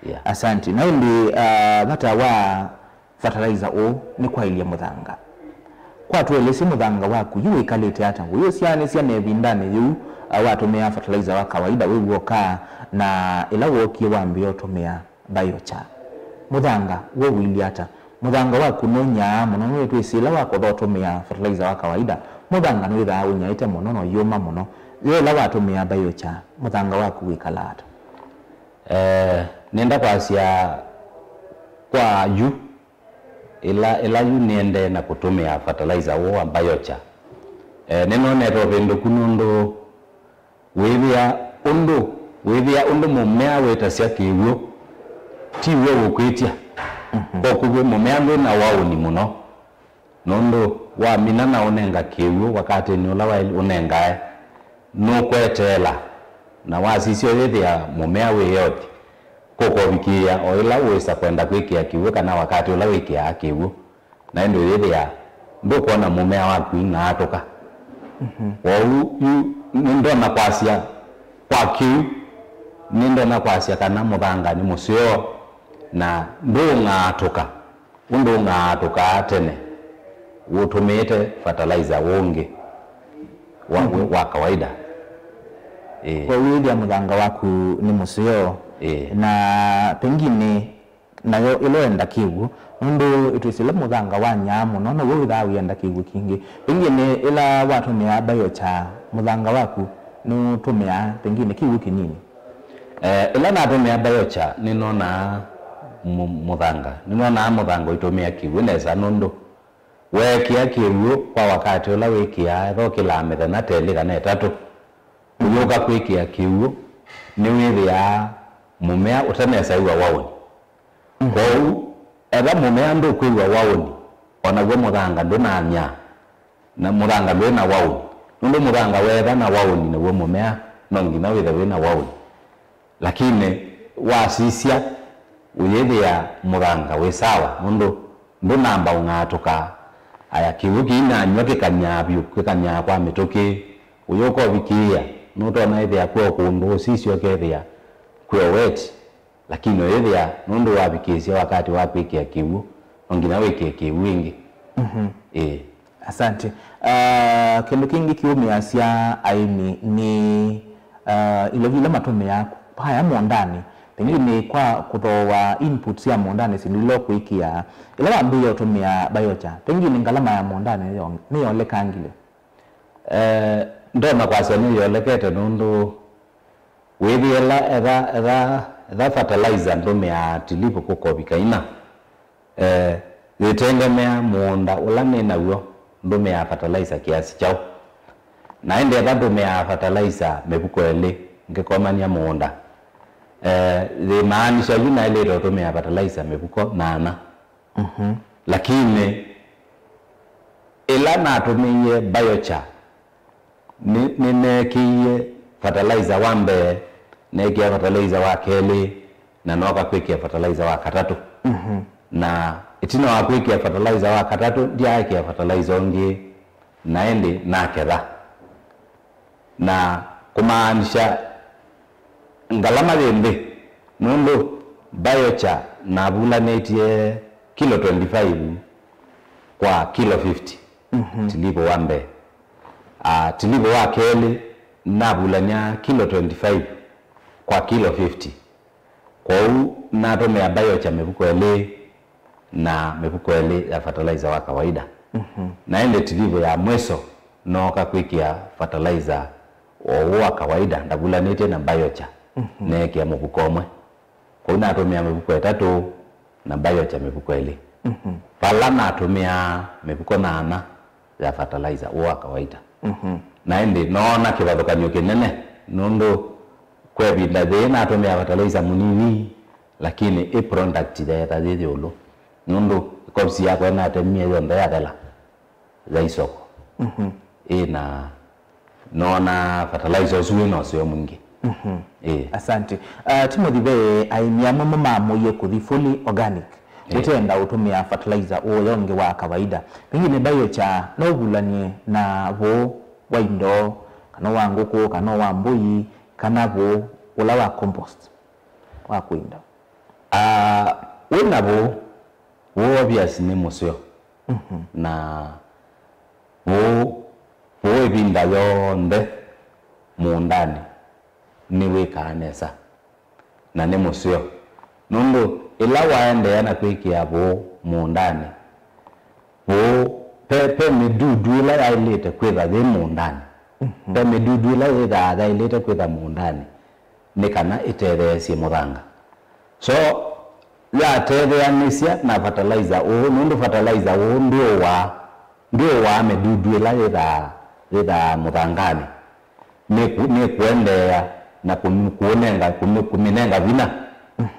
Yeah. Asante. Na ĩndĩ, ah, vata wa fertilizer ũũ nĩ kwaĩlya mũthanga. Kwa tũelesye mũthanga waku yu wĩkalĩte ata? Ũyũsyaanĩsya na ĩvindanĩ yĩu, ah, watũmĩaa fertilizer wa kawaida wĩ w'oka, na ĩla wookie wambĩĩa ũtũmĩa biochar. Mũthanga w'o ũilyĩ ata? Mũthanga waku nũnyaa mũno? Nũndũ twĩsĩ ĩla wakotha ũtũmĩa fertilizer wa kawaida, mũthanga nĩwĩthaa ũnyaĩte mũno na ũyũma mũno. Yo ĩla watũmĩa biochar, mũthanga waku wĩkalaa ata? Eh, nenda kwasya kwa yu, ĩla, ĩla yu nĩendee na kũtũmĩa fertilizer ũũ wa biochar, eh, nĩnonete ũvĩndũku nũndũ wĩthĩa ũndũ, wĩthĩa ũndũ mũmea wĩtasya kĩw'ũ, ti w'o ũkwĩtya. Kwa kũvw'ĩ mũmea ndwĩ na waũni mũno, nũndũ wamina na ũnenga kĩw'ũ wakatĩnĩ ũla waĩl- ũnengae, nũkweteela, na wasisya ũyĩthĩa mũmea wĩ healthy, kũkovikĩĩa o ĩla ũĩsa kwenda kwĩkĩa kĩw'ũ kana wakati ũla wĩkĩaa kĩw'ũ. Na ĩndĩ ũyĩthĩa ndũkwona mũmea waku ing'aatũka. Kwoou yu nĩndonya kwasya kwa kĩu, nĩndonya kwasya kana mũthanga nĩ mũseo na ndũng'aatũka ũndũ ũng'aatũkaa tene ũtũmĩĩte fertilizer ũngĩ wa, wa kawaida. Ĩĩ. Kwoou wĩthĩa mũthanga waku nĩ mũseo. Ĩĩ. Na pengine nayo ĩla wenda kĩw'ũ, nũndũ ĩtwĩsĩ ĩla mũthanga wanyaa mũno, now'o wĩthaa wĩenda kĩw'ũ kingĩ. Pengine ĩla watũmĩa biochar, mũthanga waku nũtũmĩaa pengine kĩw'ũ kĩnini? Eh, ĩla natũmĩa biochar, nĩnonaa mũ- mũthanga. Nĩnonaa mũthanga ũitũmĩa kĩw'ũ nesa, nũndũ weekĩa kĩw'ũ kwa wakati ũla wĩkĩaa, ethĩwa ũkĩlaa mĩthenya ta ĩlĩ kana ĩtatũ, ũyũka kwĩkĩa kĩw'ũ, nĩwĩthĩaa mũmea ũtanesa ĩw'a waũni. Kwoou, etha mũmea ndũkwĩw'a waũni, o naw'o mũthanga ndũnanyaa, na mũthanga ndwĩ na waũni, nũndũ mũthanga weetha na waũni, naw'o mũmea no nginya wĩthe wĩ na waũni. Lakini wasisya, ũyĩthĩa mũthanga wĩ sawa, nũndũ ndũnamba ũng'aatũka. Aya, kĩw'ũ kĩinanyw'a kĩkanyaa vyũ, kĩkanyaa kwa mĩtũkĩ, ũyũka ũvikĩĩa, nũtonya ĩthĩa kwĩ o kũndũ ũsisya ũkethĩa kwĩ o wet. Lakini ũyĩthĩa nũndũ wavikĩĩsya wakati wa kwĩkĩa kĩw'ũ, no nginya wĩkĩe kĩw'ũ ĩngĩ. Ĩĩ. Asante. Ah, kĩndũ kĩngĩ kĩũmĩasya aĩmi nĩ, ah, ilovi ila matũmĩaa vaya mũũndanĩ, pengine kwa kũthooa inputs sya mũũndanĩ, syĩndũ ila ũkwĩkĩa. Ĩla wambĩĩe ũtũmĩa biochar, pengine ngalama ya mũũndanĩ nĩyo- nĩyolekangile? Eh, ndonya kwasya nĩyolekete nũndũ wĩthĩe ĩla etha, etha, etha fertilizer ndũmĩaa tilipu kũkovika ina. Eh, yĩtengemea mũũnda ũla nĩ naw'o ndũmĩaa fertilizer kĩasi kyaũ. Na ĩndĩ etha ndũmĩaa fertilizer mĩvuko ĩlĩ ngĩkomany'a mũũnda, eh, yĩmaanisha yu naĩlĩte ũtũmĩa fertilizer mĩvuko nyanya. Lakini ĩla natũmĩie biochar, nĩ- nĩneekĩie fertilizer wa mbee, neekĩa fertilizer wa kelĩ, na nooka kwĩkĩa fertilizer wa katatũ. Na ĩtina wa kwĩkĩa fertilizer wa katatũ, ndyaaĩkĩa fertilizer ũngĩ, na ĩndĩ naketha. Na kũmaanisha ngalama yĩ nthĩ, nũndũ biochar navulanĩtye kilo twenty-five kwa kilo fifty, tilipu wa mbee. Ah, tilipu wa kelĩ navulany'a kilo twenty-five kwa kilo fifty. Kwoou natũmĩa biochar mĩvuko ĩlĩ, na mĩvuko ĩlĩ ya fertilizer wa kawaida. Na ĩndĩ tilivũ ya mwiso nooka kwĩkĩa fertilizer o ũũ wa kawaida, ndavulanĩtye na biochar, neekĩa mũvuko ũmwe. Kwoou natũmĩa mĩvuko ĩtatũ na biochar mĩvuko ĩlĩ. Vala natũmĩaa mĩvuko nyaanya ya fertilizer ũũ wa kawaida. Na ĩndĩ noona kĩvathũkany'o kĩnene, nũndũ kwa ĩvinda yĩĩ natũmĩa fertilizer mũnini, lakini ĩ product yeetha yĩ ĩũlũ, nũndũ ĩkovisi yakwa ĩnatemie yonthe yathela ya isoko. Ĩ na noona fertilizer ũsu wĩ na ũseo mwingĩ. Ĩ. Asante. Uh, Timothy, ve aĩmi amwe mamũie kũthi fully organic, ĩ, ũteenda ũtũmĩa fertilizer ũũ ũngĩ wa kawaida. Pengine biochar no ũvulany'e na vũũ wa indo, kana wa ngũkũ, kana wa mbũi, kana vũũ ũla wa compost wa kũinda? Ah, wĩ na vũũ, vũũ obvious nĩ mũseo. Na vũũ, vũũ ĩvinda yonthe mũũndanĩ nĩwĩkaa nesa na nĩ mũseo, nũndũ ĩla waendeea na kwĩkĩa vũũ mũũndanĩ, vũũ, ve, ve mĩdudu ĩla yaĩlĩte kwĩtha yĩ mũũndanĩ. Ve mĩdudu ĩla yĩthaa yaĩlĩte kwĩtha mũũndanĩ nĩ kana ĩtetheesye mũthanga. So, yatetheanĩsya na fertilizer ũũ, nũndũ fertilizer ũũ ndwĩũaa, ndwĩũaa mĩdudu ĩla yĩthaa, yĩthaa mũthanganĩ. Nĩ kũ-, nĩ kũendeea na kũmĩ-, kũũnenga, kũmĩ-, kũmĩnenga vinya,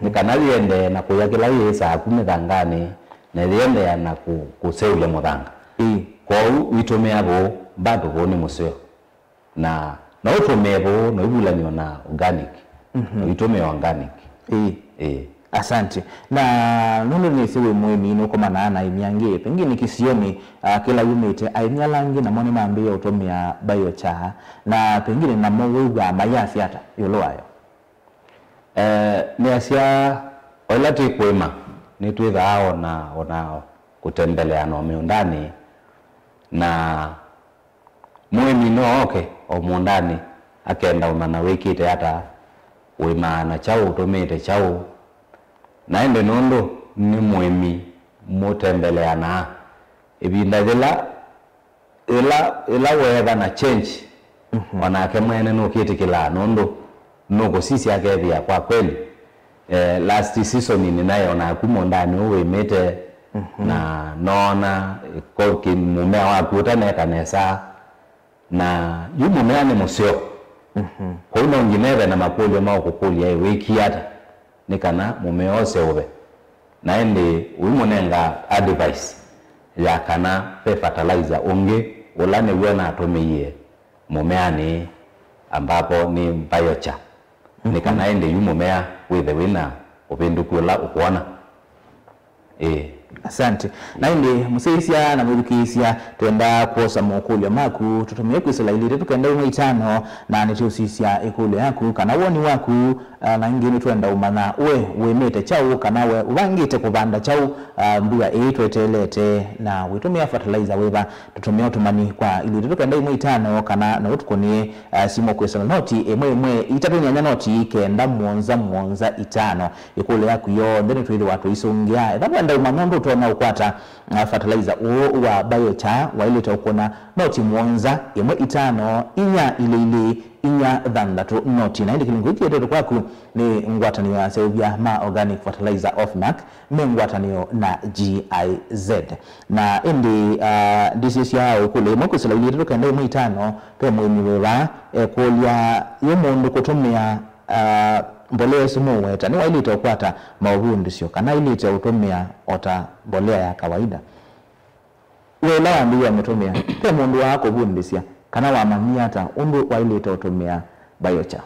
nĩ kana yĩendee na kũya kĩla yĩĩsaa ku mĩthanganĩ, na yĩendeea na kũ-, kũseũvya mũthanga. Ĩĩ. Kwoou wĩtũmĩa vũũ, bado vũũ nĩ mũseo. Na no ũtũmĩe vũũ, no ĩvulany'o na organic. Na ũitũmĩa organic. Ĩĩ. Ĩĩ. Asante. Na nũndũ nĩsĩ wĩ mũĩmi, nũkomanaa na aĩmi angĩ, pengine kĩsionĩ, ah, kĩla wumĩte, aĩmi ala angĩ namo nĩmambĩĩe ũtũmĩa biochar, na pengine namo wĩw'aa mayasya ata ĩũlũ wayo? Eh, nĩasya, o ĩla twĩ kũĩma, nĩtwĩthaa ona, ona kũtembeleana o mĩũndanĩ, na mũĩmi no oke o mũũndanĩ akenda ũmanya wĩkĩte ata, ũĩmaa na kyaũ, ũtũmĩĩte kyaũ. Na ĩndĩ nũndũ nĩ mũĩmi mũtembeleanaa, ĩvinda yĩla, yĩla, yĩla weethwa na change, o nake mwene nũkĩtĩkĩlaa, nũndũ nũkũsisya akethĩa kwa kweli, eh, last season nĩnaĩ o naku mũũndanĩ ũũ wĩmĩte, na noona ko-, kĩ-, mũmea waku ũtaneka nesa, na yu mũmea nĩ mũseo. Kwoou no nginya ĩthe na makũlyo ma ũkũkũlya, ĩ, wĩkie ata nĩ kana mũmea ũseũve? Na ĩndĩ ũimũnenga advice ya kana ve fertilizer ũngĩ ũla nĩw'o natũmĩie mũmeanĩ, ambapo nĩ biochar, nĩ kana ĩndĩ yu mũmea wĩthe wĩna ũvĩndũku ũla ũkwona. Ĩĩ. Asante. Na ĩndĩ mũsyaĩĩsya na mwĩthukĩĩsya, twenda kwosa mokũlyo maku, tũtũmĩe kwĩsĩla ilĩ itatũ kenda ĩmwe itano, na nĩtũũsisya ĩkũlyo yaku kana woni waku. Ah, na ĩngĩ nĩtwenda ũmanya we wĩmĩte kyaũ, kana we ũvangĩte kũvanda kyaũ, ah, mbua ĩĩ tweteelete, na wĩtũmĩa fertilizer wĩva. Tũtũmĩa ũtũmani kwa ilĩ itatũ kenda ĩmwe itano, kana no ũtũkũnĩe, ah, simũ kwĩsĩla noti ĩmwe ĩmwe itatũ nyanya noti kenda mũonza mũonza itano. Ĩkũlyo yaku yonthe nĩtwĩthĩwa tũisũngĩa. Ethĩwa wenda ũmanya ũndũ ũtonya ũkwata, ah, fertilizer ũũ wa biochar, waĩlĩte ũkũna noti mũonza ĩmwe itano inya ilĩ ilĩ inya thanthatũ noti. Na ĩndĩ kĩlungu kĩĩ kĩetetwe kwaku nĩ ngwatanĩo ya aseũvya ma organic fertilizer, OFNAC, me ngwatanĩo na G I Z. Na ĩndĩ, ah, ndĩsĩsya ĩkũlyo ĩmwe kwĩsĩla ilĩ itatũ kenda ĩmwe itano, ve mũĩmi wĩva ekũlya, yu mũndũ kũtũmĩa, ah, mbolea ĩsu mũũweta, nĩwaĩlĩte ũkwata maũvundĩsyo kana aĩlĩte ũtũmĩa o ta mbolea ya kawaida? We ũla wambĩĩe ũmĩtũmĩa, ve mũndũ waa kũvundĩsya kana wamanyie ata ũndũ waĩlĩte ũtũmĩa biochar?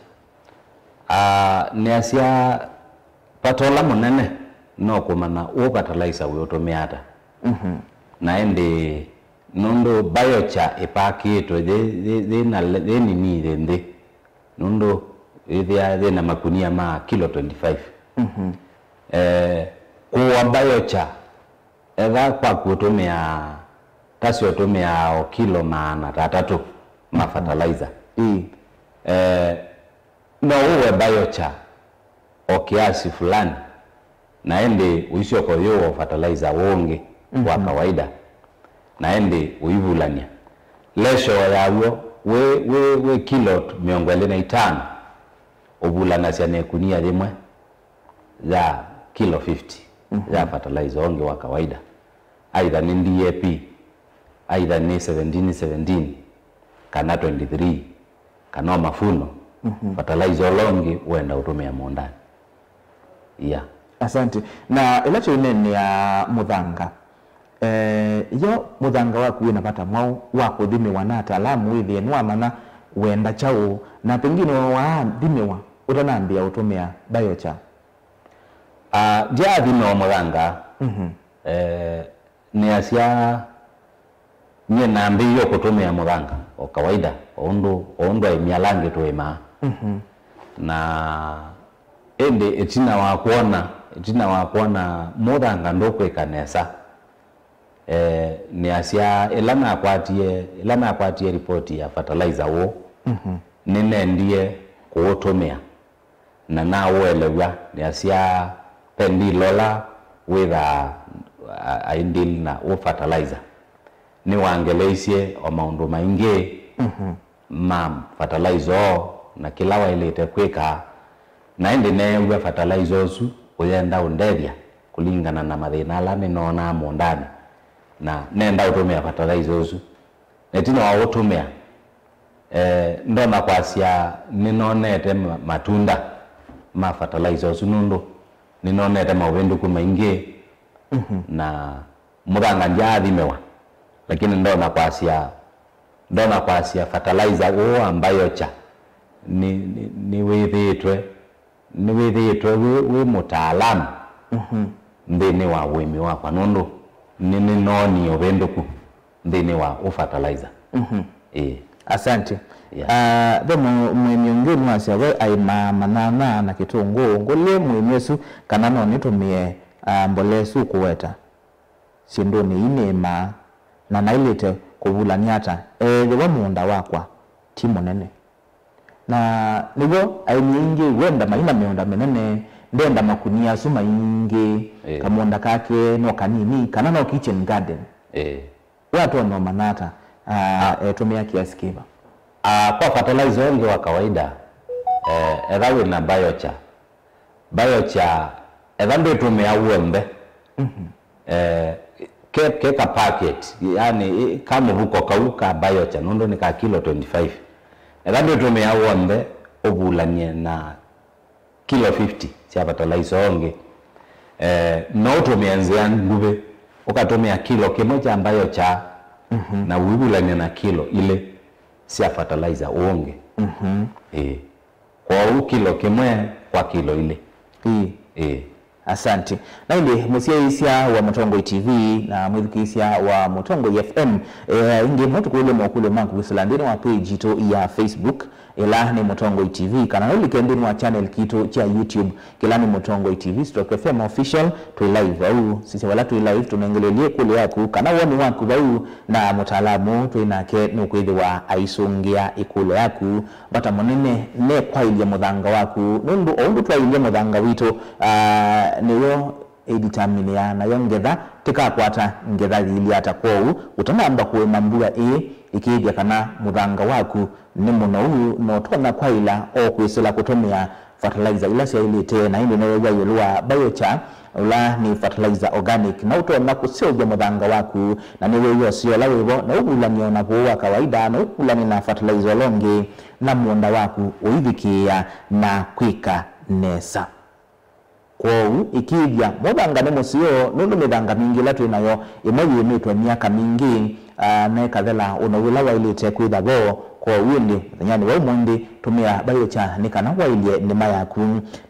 Ah, nĩasya vata ũla mũnene no kũmanya ũũ fertilizer wĩũtũmĩa ata. Na ĩndĩ nũndũ biochar ĩpakĩtwe yĩ, yĩ, yĩ na le-, yĩ nini yĩ nthĩ, nũndũ yĩthĩa yĩ na makunia ma kilo twenty-five. Eh, kũũa biochar, etha kwaku ũtũmĩaa, tasyo ũtũmĩaa o kilo maana ta atatũ ma fertilizer. Ĩĩ. Eh, no ũũe biochar o kiasi fulani, Na ĩndĩ ũisyoka ũyũwa fertilizer ũũ ũngĩ wa kawaida, na ĩndĩ ũivulany'a. Ratio yaw'o wĩ, wĩ, wĩ kilo mĩongo ĩlĩ na itano, ũvulanasya na ĩkunia yĩmwe ya kilo fifty ya fertilizer ũngĩ wa kawaida, either nĩ D A P, either nĩ seventeen seventeen, kana twenty-three, kana o mavuno, fertilizer ũla ũngĩ ũenda ũtũmĩa mũũndanĩ. Yeah. Asante. Na ĩla tũineenea mũthanga, eh, yo mũthanga waku wĩna vata mwaũ wa kũthimĩwa na ataalamu wĩthĩe nĩwamanya wenda kyaũ, na pengine waathimĩwa ũtanambĩĩa ũtũmĩa biochar? Ah, ndyaathimĩwa mũthanga. Mhm. Eh, nĩasya nyie nambĩĩie kũtũmĩa mũthanga o kawaida, o ũndũ, o ũndũ aĩmi ala angĩ tũĩmaa. Mhm. Na ĩndĩ ĩtina wa kwona, ĩtina wa kwona mũthanga ndũkwĩka nesa, eh, nĩasya ĩla nakwatie, ĩla nakwatie ripoti ya fertilizer ũũ, mhm, nĩnendie kũũtũmĩa. Na naũelew'a, nĩasya ve deal ũla wĩthaa a- aidil na ũ fertilizer. Nĩwangeleisye o maũndũ maingĩ, mhm, ma fertilizer ũũ na kĩla waĩlĩte kwĩka, na ĩndĩ neew'a fertilizer ũsu ũyenda ũndethya kũlingana na mathĩna ala nĩnoonaa mũũndanĩ, na nenda ũtũmĩa fertilizer ũsu. Na ĩtina wa ũtũmĩa, eh, ndonya kwasya nĩnonete ma- matunda ma fertilizer ũsu, nũndũ nĩnonete maũvĩndũku maingĩ, mhm, na mũthanga ndyaathimĩwa, lakini ndonya kwasya, ndonya kwasya fertilizer ũũ wa biochar nĩ, nĩ, nĩwĩthĩĩtwe nĩwĩthĩĩtwe wĩ, wĩ mũtaalamu, mhm, nthĩnĩ wa ũĩmi wakwa, nũndũ nĩ, nĩnoonie ũvĩndũku nthĩnĩ wa ũ fertilizer. Mhm. Ĩĩ. Asante. Yeah. Ah, ve mũ- mũĩmi ũngĩ nĩwasya we aĩmaa manyanya na kĩtũngũũ. Ngũlye mũĩmi ũsu kana no nĩtũmĩe, ah, mbolea ĩsu ũkũweta syĩndũnĩ ii nĩĩmaa, na naĩlĩte kũvulany'a ata ethĩwa mũũnda wakwa ti mũnene? Na nĩw'o aĩmi aingĩ wenda maina mĩũnda mĩnene, ndenda makunia asu maingĩ, ĩĩ, kamũũnda kake no kanini, kana no kitchen garden. Ĩĩ. We atonya ũmanya ata, ah, etũmĩa kiasi kĩva? Ah, kwa fertilizer ũngĩ wa kawaida, eh, etha wĩna biochar, biochar, etha ndwĩtũmĩa w'onthe, mhm, eh, ke, ke ka packet, yani, ĩ, ka mũvuko kau ka biochar, nũndũ nĩ ka kilo twenty-five. Etha ndwĩtũmĩa w'onthe, ũvulany'e na kilo fifty sya fertilizer ũngĩ. Eh, no ũtũmĩe nzĩa nguvĩ, ũkatũmĩa kilo kĩmwe kya biochar, mhm, na ũivulany'a na kilo ilĩ sya fertilizer ũngĩ. Mhm. Ĩĩ. Kwoou kĩlo kĩmwe kwa kĩlo ilĩ. Ĩĩ. Ĩĩ. Asante. Na ĩndĩ mũsyaĩĩsya wa Mũtongoi T V na mwĩthukĩĩsya wa Mũtongoi F M, eh, ĩndĩ no tũkũlye mokũlyo maku kwĩsĩla nthĩnĩ wa page yitũ ya Facebook, ĩla nĩ Mũtongoi T V, kana no ũlike nthĩnĩ wa channel kitũ kya YouTube, kĩla nĩ Mũtongoi T V stroke F M Official. Twĩ live vau. Sisya vala twĩ live, tũnengeleelye ĩkũlyo yaku kana woni waku vau, na mũtaalamu twĩ nake nũkwĩthĩwa aisũngĩa ĩkũlyo yaku. Vata mũnene nĩ kwaĩlya mũthanga waku, nũndũ o ũndũ twaĩlya mũthanga witũ, ah, nĩw'o ĩditaminĩaa nayo ngetha. Tĩkakwata ngetha yĩilye ata? Kwoou ũtanamba kũĩma mbua ĩĩ, ĩkĩĩthya kana mũthanga waku nĩ mũnou na ũtonya kwaĩla o kwĩsĩla kũtũmĩa fertilizer ila syaĩlĩte. Na ĩndĩ nĩweew'a ĩũlũ wa biochar, ũla nĩ fertilizer organic, na ũtonya kũseũvya mũthanga waku, na nĩweew'a ũseo ũla wĩvo, na ũvulany'e o na kũũ wa kawaida, na ũvulany'e na fertilizer ũla ũngĩ, na mũũnda waku ũithikĩĩa na kwĩka nesa. Kwoou, ĩkĩĩthya, mũthanga nĩ mũseo, nũndũ mĩthanga mingĩ ĩla twĩ nayo, ĩmwe yĩĩmĩtwe myaka mingĩ, aa, na ĩkathela ũnou ũla waĩlĩte kwĩtha vo. Kwoou ĩndĩ, mũthenyanĩ wa ũmũnthĩ, tũmĩa biochar nĩ kana waĩlye nĩma yaku.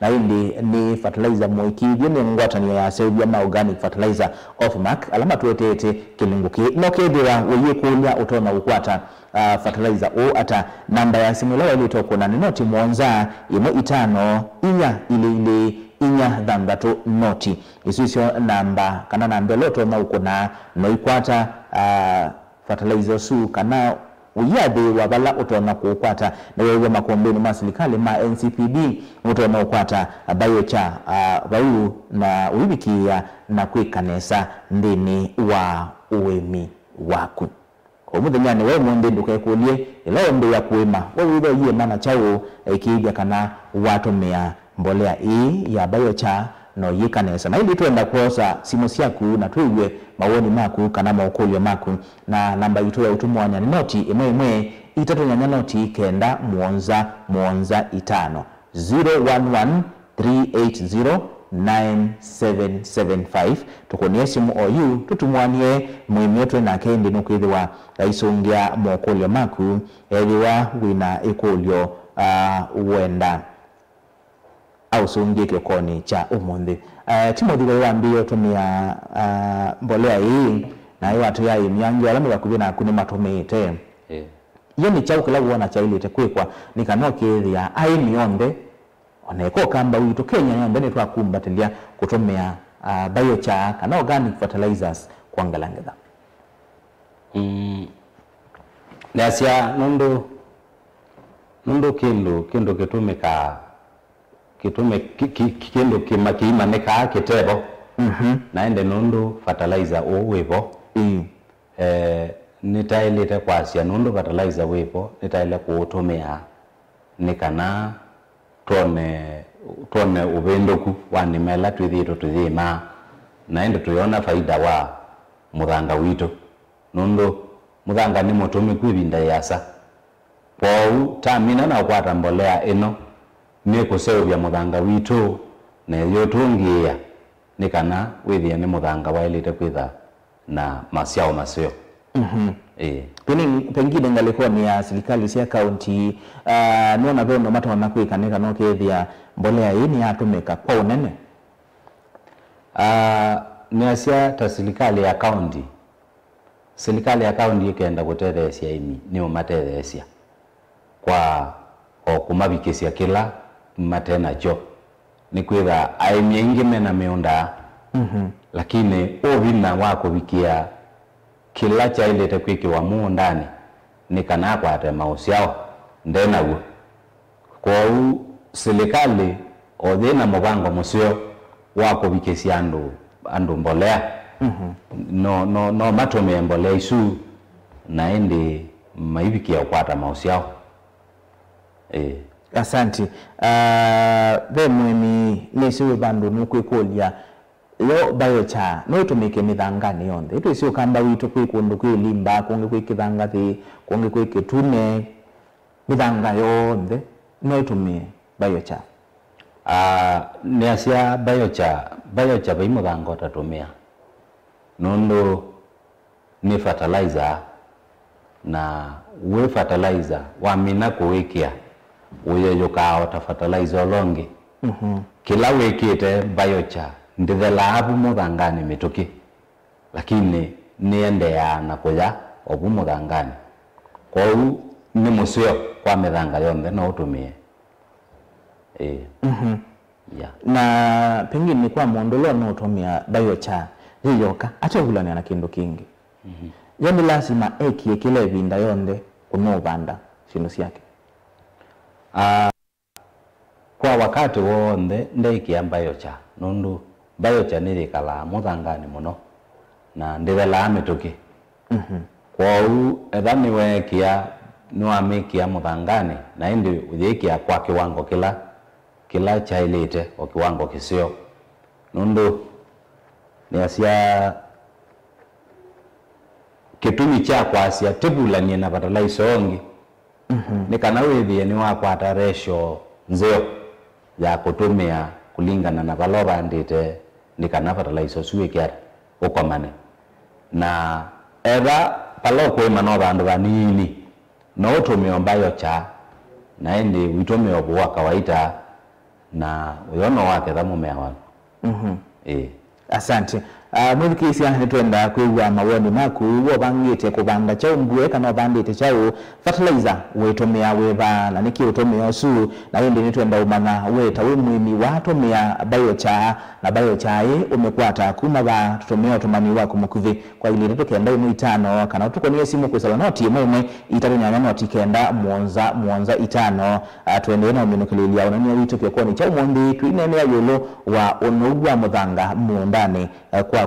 Na ĩndĩ nĩ fertilizer mũĩkĩĩthye nĩ ngwatanĩo ya aseũvya ma organic fertilizer, Ofmark, ala matũeteete kĩlungu kĩĩ. No kethĩwa ũyĩkũlya ũtonya ũkwata, ah, fertilizer ũũ ata? Namba ya simũ ĩla waĩlĩte ũkũna nĩ noti mũonza, ĩmwe itano, inya ilĩ ilĩ, inya thanthatũ noti. Isu isyo namba, kana namba ĩla ũtonya ũkũna na ũikwata, ah, fertilizer ũsu, kana ũiathĩĩwa vala ũtonya kũũkwata. Nĩweew'a makombeni ma silikalĩ ma N C P B, nũtonya ũkwata biochar, ah, vau na ũivikĩĩa na kwĩka nesa nthĩnĩ wa ũĩmi waku. Kwoou mũthenyanĩ wa ũmũnthĩ ndũkekũlye ĩla ũmbĩĩa kũĩma, we wĩthwa ũiĩma na kyaũ, ĩkĩĩthya kana watũmĩa mbolea ĩĩ ya biochar na ũyĩka nesa. Na ĩndĩ twenda kwosa simũ syaku na twĩw'e mawoni maku kana maũkũlyo maku. Na namba yitũ ya ũtũmũany'a nĩ noti ĩmwe ĩmwe, itatũ nyanya noti kenda mũonza mũonza itano, zero one one three eight zero nine seven seven five. Tũkũnĩe simũ oyu, tũtũmũany'e mũĩmi ũtwĩ nake, ĩndĩ nũkwĩthĩwa aisũngĩa mokũlyo maku ethĩwa wĩna ĩkũlyo, ah, wenda aũsũngĩe kĩokonĩ kya ũmũnthĩ. Eh, Timothy vai wambĩĩe ũtũmĩa, ah, mbolea ĩĩ, na ĩ watwĩa aĩmi angĩ ala me vakuvĩ naku nĩmatũmĩĩte. Ĩĩ. Yo nĩ kyaũ kĩla wona kyaĩlĩte kwĩkwa nĩ kana ũkĩĩthĩa aĩmi onthe, o na eka ũkamba witũ Kenya yonthe nĩtwakumbatĩlya kũtũmĩa, ah, biochar kana organic fertilizers kwongela ngetha? Mm, neasya nũndũ, nũndũ kĩndũ, kĩndũ kĩtũmĩkaa, kĩtũmĩ-, ki-, ki-, ki-, kĩndũ kĩma-, kĩimanĩkaa kĩtevo. Mhm. Na ĩndĩ nũndũ fertilizer ũũ wĩvo, ĩĩ, eh, nĩtaĩlĩte kwasya nũndũ fertilizer wĩvo nĩtaĩle kũũtũmĩa nĩ kana twone, twone ũvĩndũku wa nĩma ĩla twĩthĩĩtwe tũyĩmaa, na ĩndĩ tũyona faida wa mũthanga witũ, nũndũ mũthanga nĩ mũtũmĩku ĩvinda yĩasa. Kwoou tamina na ũkwata mbolea ĩno, nĩkũseũvya mũthanga witũ na ĩyũtũngĩĩa nĩ kana wĩthĩe nĩ mũthanga waĩlĩte kwĩtha na masyaũ maseo. Mhm. Ĩĩ. Pengine, pengine ngalĩkonĩ ya silikalĩ sya kaunti, ah, nona ve ũndũ matonya kwĩka nĩ kana ũkethĩa mbolea ĩĩ nĩyatũmĩka kwa ũnene? Ah, nĩasya ta silikalĩ ya kaunti, silikalĩ ya kaunti ĩkenda kũtetheesya aĩmi, nĩũmatetheesya kwa o kũmavikĩsya kĩla mate nakyo. Nĩkwĩtha aĩmi aingĩ mena mĩũnda, mhm, lakini ũvinya wa kũvikĩa kĩla kyaĩlĩte kwĩkĩwa mũũndanĩ nĩ kana akwate maũsyao, nde naw'o. Kwoou silikalĩ o yĩ na mũvango mũseo wa kũvikĩsya andũ, andũ mbolea, mhm, no, no, no matũmĩe mbolea isu na ĩndĩ maivikĩa ũkwata maũsyao. Ĩĩ. Asanti. Ah, ve mũĩmi nĩsĩ wĩ vandũ nũkwĩkũlya, yo biochar no ĩtũmĩke mĩthanganĩ yonthe? Ĩtwĩsĩ ũkamba witũ kwĩ kũndũ kwĩ limba, kũngĩ kwĩ kĩthangathĩ, kũngĩ kwĩ kĩtune, mĩthanga yonthe no ĩtũmĩe biochar? Ah, nĩasya biochar, biochar vai mũthanga ũtatũmĩa, nũndũ nĩ fertilizer, na wĩ fertilizer wamina kũwĩkĩa, ũyeyũkaa o ta fertilizer ũla ũngĩ. Mhm. Kĩla wĩkĩte biochar ndĩthelaa vu mũthanganĩ mĩtũkĩ, lakini nĩendeeaa na kũya o vu mũthanganĩ. Kwoou nĩ mũseo kwa mĩthanga yonthe no ũtũmĩe. Ĩĩ. Mhm. Yeah. Na pengine kwa mũndũ ũla ũnũũtũmĩa biochar yĩ yoka, atevulany'a na kĩndũ kĩngĩ. Mhm. Yo nĩ lasima ekie kĩla ĩvinda yonthe kũnũũvanda syĩndũ syake? Ah, kwa wakati w'onthe ndeĩkĩa biochar, nũndũ biochar nĩyĩkalaa mũthanganĩ mũno na ndĩthelaa mĩtũkĩ. Mhm. Kwoou etha nĩweekĩa, nĩwamĩkĩa mũthanganĩ, na ĩndĩ ũyĩkĩa kwa kĩwango kĩla, kĩla kyaĩlĩte, o kĩwango kĩseo. Nũndũ nĩasya kĩtumi kya kwasya tĩvulany'e na fertilizer ũngĩ, mhm, nĩ kana wĩthĩe nĩwakwata ratio nzeo ya kũtũmĩa kũlingana na vala ũvandĩte, nĩ kana fertilizer ũsu wĩke ata, ũkomane. Na etha vala ũkũĩma no vandũ vanini, no ũtũmĩe o biochar, na ĩndĩ ũitũmĩa ũvũ wa kawaita, na ũyo no waketha mũmea waku. Mhm. Ĩĩ. Asante. Ah, mwĩthukĩĩsya, nĩtwenda kwĩw'a mawoni maku. Wovangĩte kũvanda kyaũ mbue kana ũvandĩte kyaũ? Fertilizer wĩtũmĩaa wĩva, na nĩkĩ ũtũmĩa ũsu? Na ĩndĩ nĩtwenda ũmanya we ta wĩ mũĩmi watũmĩa biochar, na biochar ĩ ũmĩkwata kuma va? Tũtũmĩa ũtũmani waku mũkuvĩ kwa ilĩ itatũ kenda ĩmwe itano, kana ũtũkũnĩe simũ kwĩsĩla noti ĩmwe ĩmwe itatũ nyanya noti kenda mũonza mũonza itano. Ah, tũendee na ũminũkĩlĩlya ũnania witũ kĩokonĩ kya ũmũnthĩ, twĩneenea ĩũlũ wa ũnou wa mũthanga mũũndanĩ, eh, kwaku.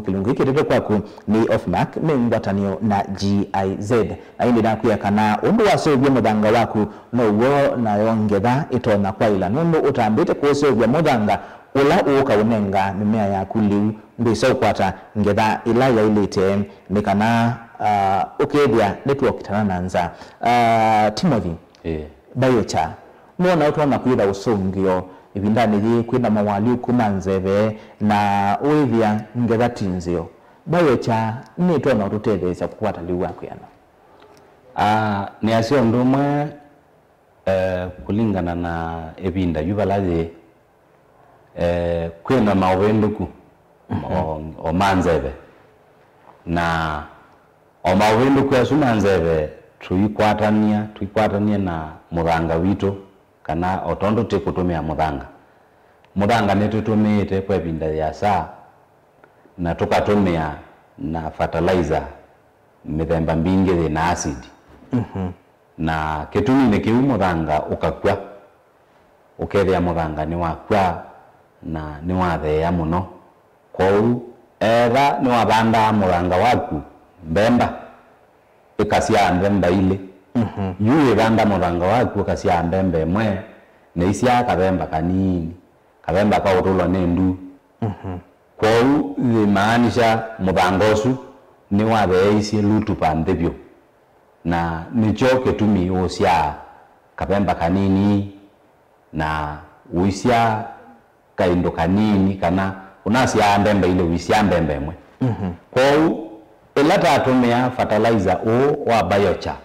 Kĩlungu kĩĩ kĩtetwe kwaku nĩ Ofmark me ngwatanĩo na G I Z. Na ĩndĩ nakwĩa kana ũndũ waseũvya mũthanga waku now'o nayo ngetha ĩtonya kwaĩla, nũndũ ũtambĩte kũũseũvya mũthanga ũla ũũkaũnenga mĩmea yaku lĩu, ndwĩsa ũkwata ngetha ĩla yaĩlĩte, nĩ kana, ah, ũkethĩa nĩtwokitana na nza. Ah, Timothy, Ĩĩ. Biochar, nũona ũtonya kwĩtha ũsũngĩo ĩvindanĩ yĩĩ kwĩna mawalyũku ma nzeve na ũĩthĩa ngetha ti nzeo? Biochar nĩtonya ũtũtetheesya kũkwata lĩu wa kwĩana? Ah, nĩasya ũndũ ũmwe, eh, kũlingana na ĩvinda yu vala yĩĩ, eh, kwĩna maũvĩndũku o, o ma nzeve, na o maũvĩndũku asu ma nzeve tũikwatany'a, tũikwatany'a na mũthanga witũ, kana o tondũ tĩkũtũmĩa mũthanga. Mũthanga nĩtũtũmĩĩte kwa ĩvinda yĩasa, na tũkatũmĩa na fertilizer mĩthemba mbingĩ yĩ na acid. Mhm. Na kĩtuminĩ kĩu mũthanga ũkakw'a, ũkethĩa mũthanga nĩwakw'a na nĩwatheea mũno. Kwoou, etha nĩwavandaa mũthanga waku mbemba, ĩkasyaa mbemba ilĩ. Mhm. Yu wĩvanda mũthanga waku ũkasyaa mbemba ĩmwe, na isyaa kavemba kanini, kavemba ka ũtũlwa nĩ ndu. Mhm. Kwoou yĩmaanisha mũthanga ũsu nĩwatheeisye lutupa nthĩ vyũ, na nĩkyo kĩtumi ũsyaa kavemba kanini na ũisyaa kaĩndũ kanini, kana ũnasyaa mbemba ilĩ ũisyaa mbemba ĩmwe. Mhm. Kwoou ĩla tatũmĩa fertilizer ũũ wa biochar,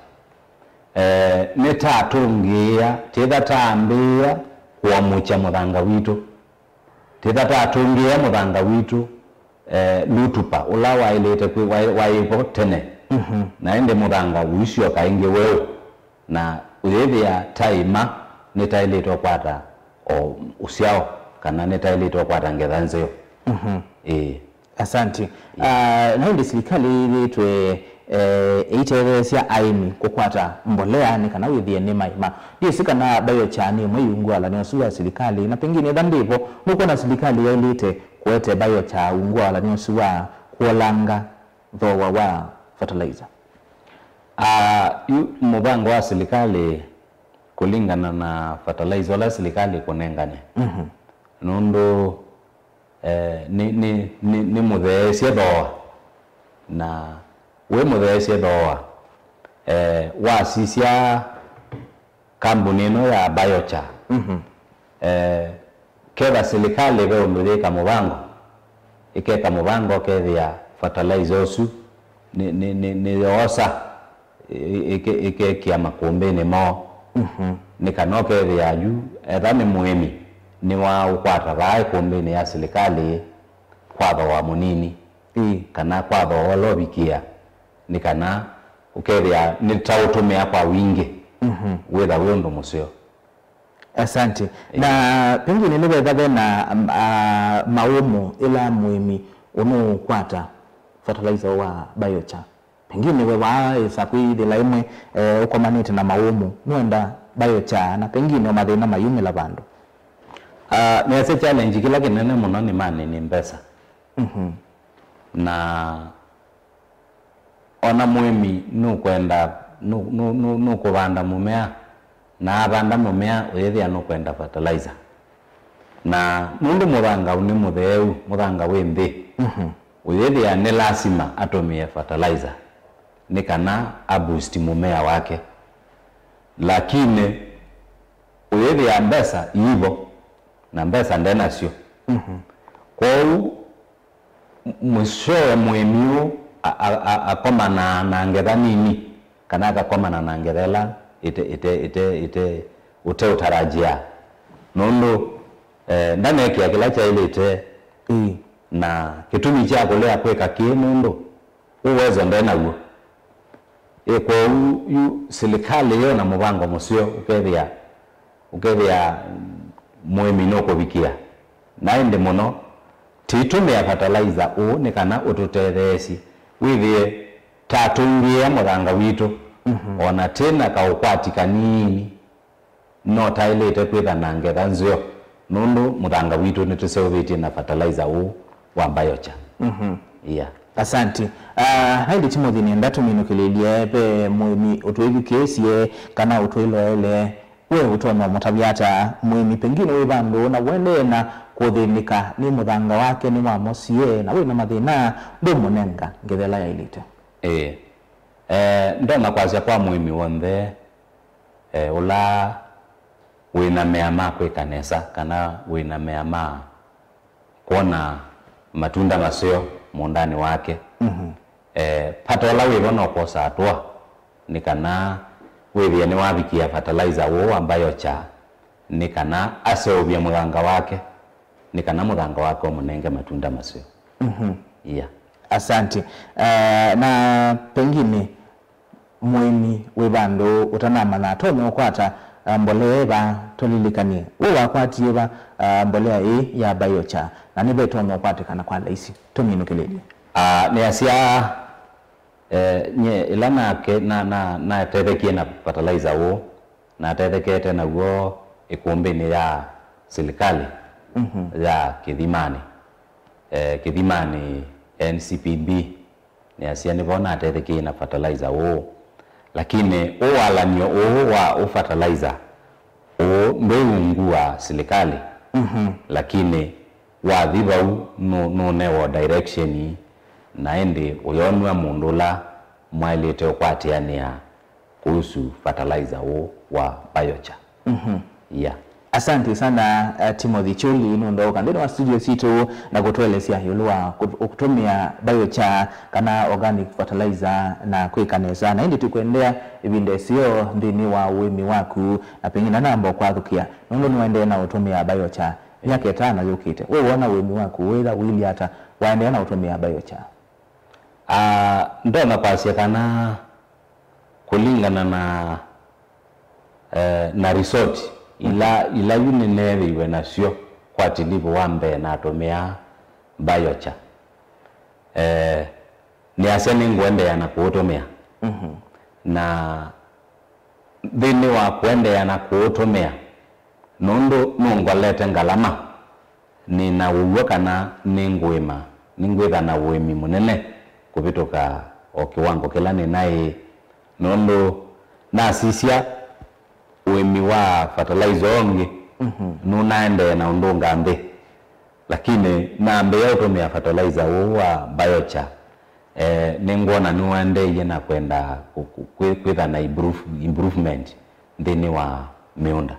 eh, nĩtatũngĩĩa, tĩtha tambĩĩa kũamũkya mũthanga witũ. Tĩtha tatũngĩĩa mũthanga witũ, eh, lutupa ũla waĩlĩte kwĩ-, waĩ-, waĩ vo tene. Mhm. Na ĩndĩ mũthanga ũisyoka ĩngĩ weũ, na ũyĩthĩa taĩma nĩtaĩlĩte ũkwata o ũsyao, kana nĩtaĩlĩte ũkwata ngetha nzeo. Mhm. Ĩĩ. Asante. Ah, na ĩndĩ silikalĩ yĩthĩĩtwe, eh, ĩitetheesya aĩmi kũkwata mbolea nĩ kana wĩthĩe nĩmaĩma. Ndyĩsĩ kana biochar nĩ ĩmwe iungu wa ũalanĩ ũsu wa silikalĩ, na pengine etha ndĩvo, nũkwona silikalĩ yaĩlĩte kũete biochar ungu wa ũalanĩ ũsu wa kũolanga thooa wa fertilizer? Ah, yu mũvango wa silikalĩ kũlingana na fertilizer ũla silikalĩ ĩkũnengane. Mhm. Nũndũ eh, nĩ, nĩ, nĩ, nĩ mũtheesye thooa, na wĩ mũtheesye thooa, eh, wasisya kambuni ĩno ya biochar, mhm, eh, ketha silikalĩ ve ũndũ yĩka mũvango, ĩkeka mũvango, kethĩa fertilizer ũsu nĩ, nĩ, nĩ, nĩ yoosa ĩ-, ĩke-, ĩkekĩa makũmbĩnĩ moo. Mhm. Nĩ kana ũkethĩa yu, etha nĩ mũĩmi, nĩwaũkwata vaa ĩkũmbĩnĩ ya silikalĩ kwa thooa mũnini, ĩĩ, kana kwa thooa ũla ũvikĩa, nĩ kana ũkethĩa nĩtaũtũmĩa kwa wingĩ, mhm, wĩtha wĩ ũndũ mũseo. Asante. Ĩĩ. Na pengine nĩvetha ve na, um, ah, maũmũ ĩla mũĩmi ũnũũkwata fertilizer wa biochar? Pengine we waaĩsa kwĩyĩthĩla ĩmwe, eh, ũkomanĩte na maũmũ, nũenda biochar, na pengine o mathĩna mayumĩla vandũ. Ah, nĩasya challenge kĩla kĩnene mũno nĩ mani, nĩ mbesa. Mhm. Na ona mũĩmi nũkwenda, nũ-, nũ-, nũ-, nũkũvanda mũmea, na avanda mũmea ũyĩthĩa nũkwenda fertilizer. Na nũndũ mũthanga nĩ mũtheeu, mũthanga wĩ nthĩ, mhm, ũyĩthĩa nĩ lasima atũmĩe fertilizer nĩ kana a boost mũmea wake. Lakini ũyĩthĩa mbesa iivo, na mbesa ndenasyo. Mhm. Kwoou, mwishowe mũĩmi ũũ a-, a-, a-, akomanaa na ngetha nini, kana akakomana na ngetha ĩla ĩte, ĩte, ĩte, ĩte, ũteũtarajia. Nũndũ, eh, ndanekĩa kĩla kyaĩlĩte. Ĩĩ. Na kĩtumi kya kũlea kwĩka kĩĩ nũndũ ũ uwezo nde naw'o. Ĩ kwoou yu silikalĩ yĩ na mũvango mũseo ũkethĩa, ũkethĩa mũĩmi nũkũvikĩa. Na ĩndĩ mũno, tĩtũmĩa fertilizer ũũ nĩ kana ũtũtetheesye wĩthĩe ta tũngĩĩa mũthanga witũ, o na tĩ na kaũkwati kanini, no taĩlĩte kwĩtha na ngetha nzeo, nũndũ mũthanga witũ nĩtũseũvĩtye na fertilizer ũũ wa biochar. Yeah. Asanti. Ah, na ĩndĩ Timothy, nĩenda tũminũkĩlĩlye, ve mũĩmi ũtwĩthukĩĩsye kana ũtwĩloele, we ũtonya ũmũtavya ata mũĩmi pengine wĩ vandũ na ũendee na kũthĩnĩka nĩ mũthanga wake nĩwamosie na wĩ na mathĩna, ndũmũnenga ngetha ĩla yaĩlĩte? Ĩĩ. Eh, ndonya kwasya kwa mũĩmi w'onthe, eh, ũla wĩ na mea ma kwĩka nesa kana wĩ na mea ma kwona matunda maseo mũũndanĩ wake. Eh, vata ũla wĩvo no kwosa atũa nĩ kana wĩthĩe nĩwavikĩa fertilizer ũũ wa biochar, nĩ kana aseũvye mũthanga wake, nĩ kana mũthanga wake ũmũnenge matunda maseo. Yeah. Asanti. Eh, na pengine mũĩmi wĩ vandũ ũtanamanya atonya ũkwata, ah, mbolea ĩva, tũlilikanie, we wakwatie va, ah, mbolea ĩĩ ya biochar, na nĩva ĩtonya ũkwatĩkana kwa laisi? Tũminũkĩlĩlye. Ah, nĩasya, eh, nye ĩla nake, na, na, natethekie na fertilizer ũũ, natethekete naw'o ĩkũmbĩnĩ ya silikalĩ ya Kĩthimanĩ, eh, Kĩthimanĩ N C P B. Nĩasya nĩvo natethekie na fertilizer ũũ, lakini ũwalan'yo ũũ wa ũ fertilizer ũũ ndwĩ ungu wa silikalĩ, lakini wathi vau nũ-, nũnewa direction, na ĩndĩ ũyonw'a mũndũ ũla mwaĩlĩte ũkwatĩanĩa kuhusu fertilizer ũũ wa biochar. Yeah. Asante sana, uh, Timothy Chuli, nũndũ ũka nthĩnĩ wa studio sitũ na kũtũelesya ĩũlũ wa kũt-, kũtũmĩa biochar kana organic fertilizer na kwĩka nesa. Na ĩndĩ tũkwendea ĩvinda ĩseo nthĩnĩ wa ũĩmi waku, na pengine namba ũkwathũkĩa nũndũ nĩwaendee na ũtũmĩa biochar myaka ĩtano yũkĩte. We wona ũĩmi waku wĩtha ũilyĩ ata waendea na ũtũmĩa biochar? Ah, ndonya kwasya kana kũlingana na, eh, na resort ila, ila yu nĩneethĩiwe nasyo kwa tilivu wa mbee natũmĩaa biochar. Eh, nĩasya nĩngũendeea na kũũtũmĩa. Na nthĩnĩ wa kũendeea na kũũtũmĩa, nũndũ nũngolete ngalama, nĩ na ũw'o kana nĩngũĩma, nĩngwĩtha na ũĩmi mũnene kũvĩtũka o kĩwango kĩla nĩ naĩ, nũndũ nasisya ũĩmi wa fertilizer ũngĩ nũnaendee na ũndũnga nthĩ, lakini nambĩĩa ũtũmĩa fertilizer ũũ wa biochar. Eh, nĩngwona nĩwaendeeie na kwenda kũ-, kũ-, kwĩ-, kwĩtha na improve-, improvement nthĩnĩ wa mĩũnda,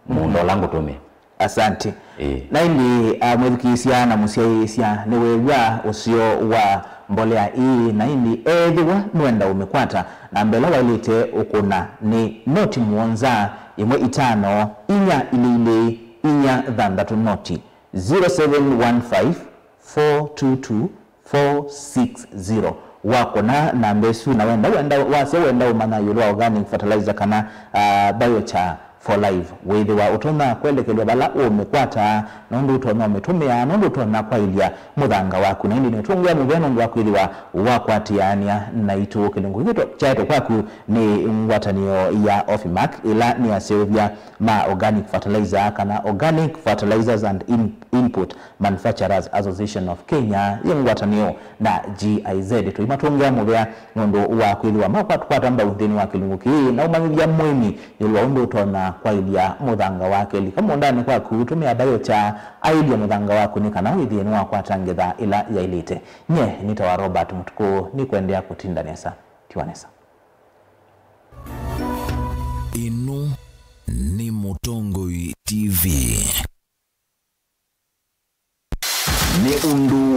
mũũnda ũla ngũtũmĩa. Asante. Ĩĩ. Na ĩndĩ, ah, mwĩthukĩĩsya na mũsyaĩĩsya nĩweew'a ũseo wa mbolea ĩĩ, na ĩndĩ ethĩwa nũenda ũmĩkwata, namba ĩla waĩlĩte ũkũna nĩ noti mũonza, ĩmwe itano, inya ilĩ ilĩ, inya thanthatũ noti, zero seven one five, four two two, four six zero. Wakũna namba ĩsu na wenda, wenda, wasya wenda ũmanya ĩũlũ wa organic fertilizer kana, ah, biochar for life, wĩthĩwa ũtonya kwendekelw'a vala ũũmĩkwata, nũndũ ũtonya ũmĩtũmĩa, nũndũ ũtonya kwaĩlya mũthanga waku. Na ĩndĩ nĩtũngĩa mũvea nũndũ wa kwĩthĩwa wakwatĩanĩa naitũ. Kĩlungu kĩu kyaetwe kwaku nĩ ngwatanĩo ya Ofimark, ĩla nĩ aseũvya ma organic fertilizer kana Organic Fertilizers and In-, Input Manufacturers Association of Kenya yĩ ngwatanĩo na G I Z. Tũimatũngĩa mũvea nũndũ wa kwĩthĩwa makwatũkwata mbau nthĩnĩ wa kĩlungu kĩĩ na ũmanyĩthya mũĩmi ĩũlũ wa ũndũ ũtonya kwaĩlya mũthanga wake. Lika mũũndanĩ kwaku, tũmĩa biochar, aĩlye mũthanga waku nĩ kana wĩthĩe nĩwakwata ngetha ĩla yaĩlĩte. Nye nĩtawa Robert Mũtukũ, nĩkwendea kũtinda nesa. Tiwa nesa. Ĩno nĩ Mũtongoi T V. Nĩ ũndũ